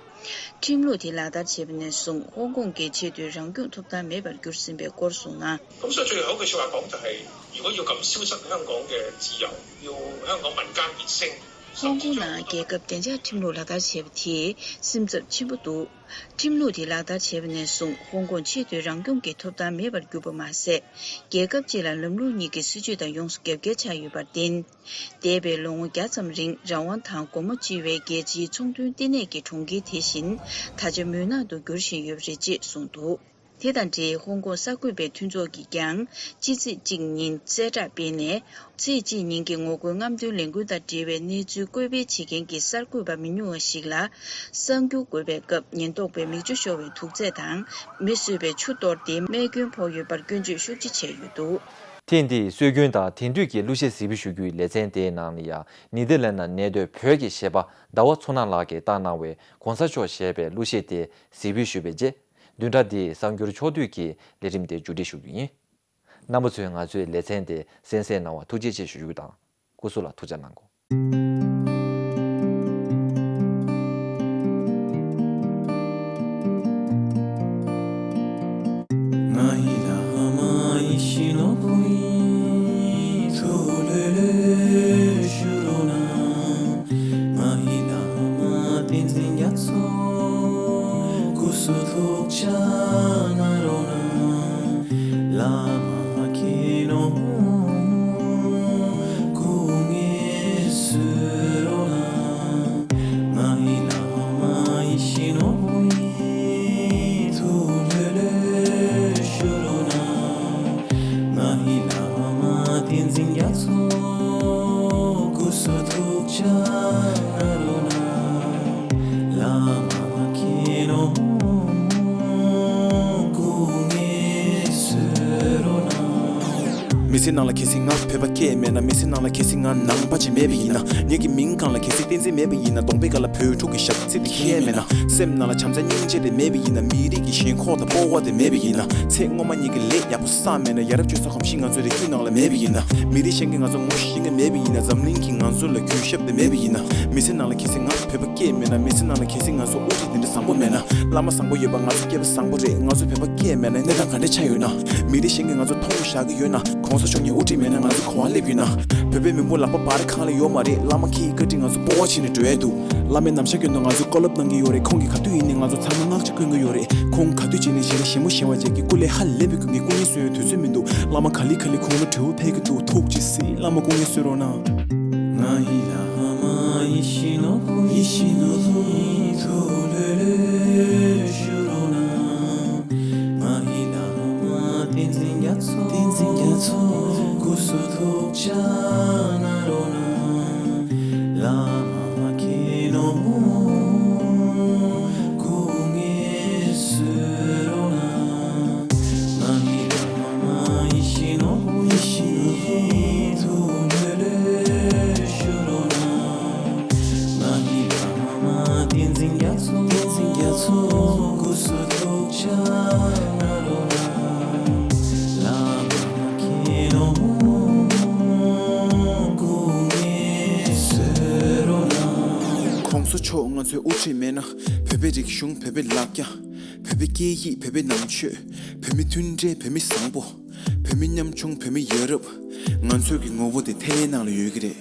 ཁྲིམས་ལུགས་དེ་ལག་བསྟར་བྱས་པ་ནས་བཟུང་ཧོང་ཀོང་གི་ཆེས་མཐོའི་རང་སྐྱོང་ཐོབ་ཐང་མེད་པར་གྱུར་ཟིན་པའི་སྐོར་གསུངས་ན། 咁所以最好嘅說話講就係，如果要咁消失香港嘅自由，要香港民間滅聲，甚至將 ཧོང་ཀོང་ནང་རྒྱལ་ཁབ་བདེ་འཇགས་ཁྲིམས་ལུགས་ལག་བསྟར་བྱས་པ་དེས་སེམས་འཚབ་ཆེན་པོ་འདུག་ཁྲིམས་ལུགས་དེ་ལག་བསྟར་བྱས་པ་ནས་བཟུང་ཧོང་ཀོང་ཆེས་མཐོའི་རང་སྐྱོང་གི་ཐོབ་ཐང་མེད་པར་གྱུར་པ་མ་ཟད། རྒྱལ་ཁབ་སྤྱི་ལ་ལམ་ལུགས་གཉིས་ཀྱི་སྲིད་བྱུས་དང་ཡོངས་སུ་རྒྱབ་འགལ་ཆགས་ཡོད་པར་བརྟེན། འདས་པའི་ལོ་ངོ་བརྒྱ་ཙམ་རིང་རང་དབང་དང་སྒོ་མོ་ཕྱེ་བའི་རྒྱལ་སྤྱིའི་ཚོང་དོན་ལྟེ་གནས་ཀྱི་གྲོང་ཁྱེར་དེ་བཞིན་ད་ཆ་མུན་ནག་ཏུ་འགྱུར་བཞིན་ཡོད་པ་རེད་ཅེས་གསུངས་འདུག་དེ་དང་འབྲེལ་ཧོང་ཀོང་གསར་འགོད་པའི་མཐུན་ཚོགས་ཀྱིས་ཀྱང་ཕྱི་ཚེས་གཅིག་ཉིན་གསལ་བསྒྲགས་སྤེལ་ནས། ཚེས་གཅིག་ཉིན་གྱི་ངོ་རྒོལ་རྔམ་སྟོན་ལས་འགུལ་དང་འབྲེལ་བའི་གནས་ཚུལ་བཀོད་སྤེལ་བྱེད་མཁན་གྱི་གསར་འགོད་པ་མི་ཉུང་བ་ཞིག་ལ་གསར་འགྱུར་འགོད་པའི་སྐབས་ཉེན་རྟོག་པས་མིག་ཆུ་ཤོར་བའི་དུག་རྫས་དང་མེ་གསོད་པའི་ཆུ་གཏོར་ཏེ་རྨས་སྐྱོན་ཕོག་ཡོད་པར་སྐྱོན་བརྗོད་ཤུགས་ཆེ་བྱས་ཡོད་འདུག་ཐེངས་འདིའི་སྲོལ་རྒྱུན་དང་དེང་དུས་ཀྱི་གླུ་གཞས་གཟིགས་འབུལ་ཞུ་རྒྱུའི་ལེ་ཚན་དེའི་ནང་ལ་ཡང་ནི་དེ་ལན་ནང་གནས་སྡོད་བོད་ཀྱི་གཞས་པ་ཟླ་བ་མཚོ་སྣ་ལགས་ཀྱིས་བཏང་གནང་བའི་གོང་ས་མཆོག་ཞེས་པའི་གླུ་གཞས་དེ་གཟིགས་འབུལ་ཞུས་པའི་རྗེས། བདུན་ཕྲག་འདིའི་གསར་འགྱུར་ཕྱོགས་བསྡུས་ཀྱི་ལས་རིམ་དེ་མཇུག་སྒྲིལ་ཞུ་རྒྱུ་ཡིན། རྣམ་པ་ཚོས་ང་ཚོའི་ལེ་ཚན་དེ་གསན་གཟིགས་གནང་བར་ཐུགས་རྗེ་ཆེ་ཞུ་རྒྱུ་དང་། སྐུ་གཟུགས་ལ་ཐུགས་ཅག་གནང་གོ། མི་ཚེ་ནང་ལ་གལ་སྲིད་ང་བོད་པ་སྐྱེས་མེད་ན། མི་ཚེ་ནང་ལ་གལ་སྲིད་ང་ནང་པ་ཅིག་མེད་པ་ཡིན་ན། ངེད་ཀྱི་མིང་སྒང་ལ་གལ་སྲིད་བསྟན་འཛིན་མེད་པ་ཡིན་ན། གདོང་པའི་སྒང་ལ་བོད་ཕྲུག་གི་ཞབས་བརྩེ་དེ་ཁྱེར་མེད་ན། སེམས་ནང་ལ་བྱམས་བརྩེ་སྙིང་རྗེ་དེ་མེད་པ་ཡིན་ན། མི་རིགས་ཀྱི་ཞེན་ཁོག་དང་སྤོབས་པ་དེ་མེད་པ་ཡིན་ན། ཚེ་སྔོན་མ་ངེད་ཀྱི་ལས་ཡག་པོ་བསགས་མེད་ན། ཡ་རབས་སྤྱོད་བཟང་གོམས་གཤིས་ང་ཚོའི་རིགས་རྒྱུད་ནང་ལ་མེད་པ་ཡིན་ན། མི་རིགས་གཞན་གྱིས་ང་ཚོ་ངོ་ཤེས་ཀྱི་མེད་པ་ཡིན་ན། འཛམ་གླིང་གིས་ང་ཚོ་ལ་གུས་ཞབས་དེ་མེད་པ་ཡིན་ན། མི་ཚེ་ནང་ལ་གལ་སྲིད་ང་བོད་པ་སྐྱེས་མེད་ན། མི་ཚེ་ནང་ལ་གལ་སྲིད་ང་ཚོ་དབུ་ཁྲིད་དེ་འདྲ་བཟང་པོ་མེད་ན། བླ་མ་བཟང་པོ་ཡོད་པ་ང་ཚོ་སྐྱེས་པ་བཟང་པོ་རེད། ང་ཚོ་བོད་པ་སྐྱེས་མེད་ན་གནས་སྟངས་ག་འདྲ་ཆགས་ཡོད་ན། མི་རིགས་གཞན་གྱིས་ང་ཚོ་མཐོང་བཞག་གི་ཡོད་ན། གོང་ས་མཆོག་ནས་དབུ་ཁྲིད་མེད་ན་ང་ཚོ་ག་པར་སླེབས་ཡོད་ན། བོད་པའི་མི་འབོར་ལག་པ་འབར་གང་ལ་ཡོད་མ་རེད། བླ་མ་ཁྱེད་ཀྱི་བཀའ་དྲིན་ང་ཚོ་སྤོབས་པ་བྱས་ནས་འགྲོ་ཡ་འདུག་བླ་མའི་རྣམ་གཞག་སྐྱོན་དུ་ང་ཚོ་བཀའ་སློབ་གནང་གི་ཡོད་རེད། ཁོང་གིས་ག་དུས་ཡིན་ནའི་ང་ཚོ་ཚང་མ་བསྔགས་བརྗོད་སྐྱོན་གྱི་ཡོད་རེད། ཁོང་ག་དུས་བྱས་ནའི་ཞལ་ལག་ཞིམ་མོ་བཞེས་པ་བྱས་ཀྱི་སྐུ་ལས་ཧ་ལས་པའི་ཀུན་གྱི་སྐུ་ངལ་གསོ་ཡའི་དུས་ཚོད་མི་འདུག་བླ་མ་ག་ལེ་ག་ལེ་ཁོང་ལ་དྲི་བ་ཕེབས་ཀྱི་འདུག་ཐུགས་རྗེ་གཟིགས། བླ་མ་སྐུ་ངལ་གསོ་རོགས་གནང་། དབུ་ཁྲིད་མེད་ན་བོད་པའི་རིག་གཞུང་། བོད་པའི་ལ་རྒྱ། བོད་པའི་སྐད་ཡིག། བོད་པའི་ནང་ཆོས། བོད་མི་མཐུན་སྒྲིལ། བོད་མི་བཟང་པོ། བོད་མི་ཉམ་ཆུང་། བོད་མི་ཡ་རབས། ང་ཚོའི་གི་ངོ་བོ་དེ་ཐལ་བའི་ནང་ལ་ཡོད་ཀྱི་རེད།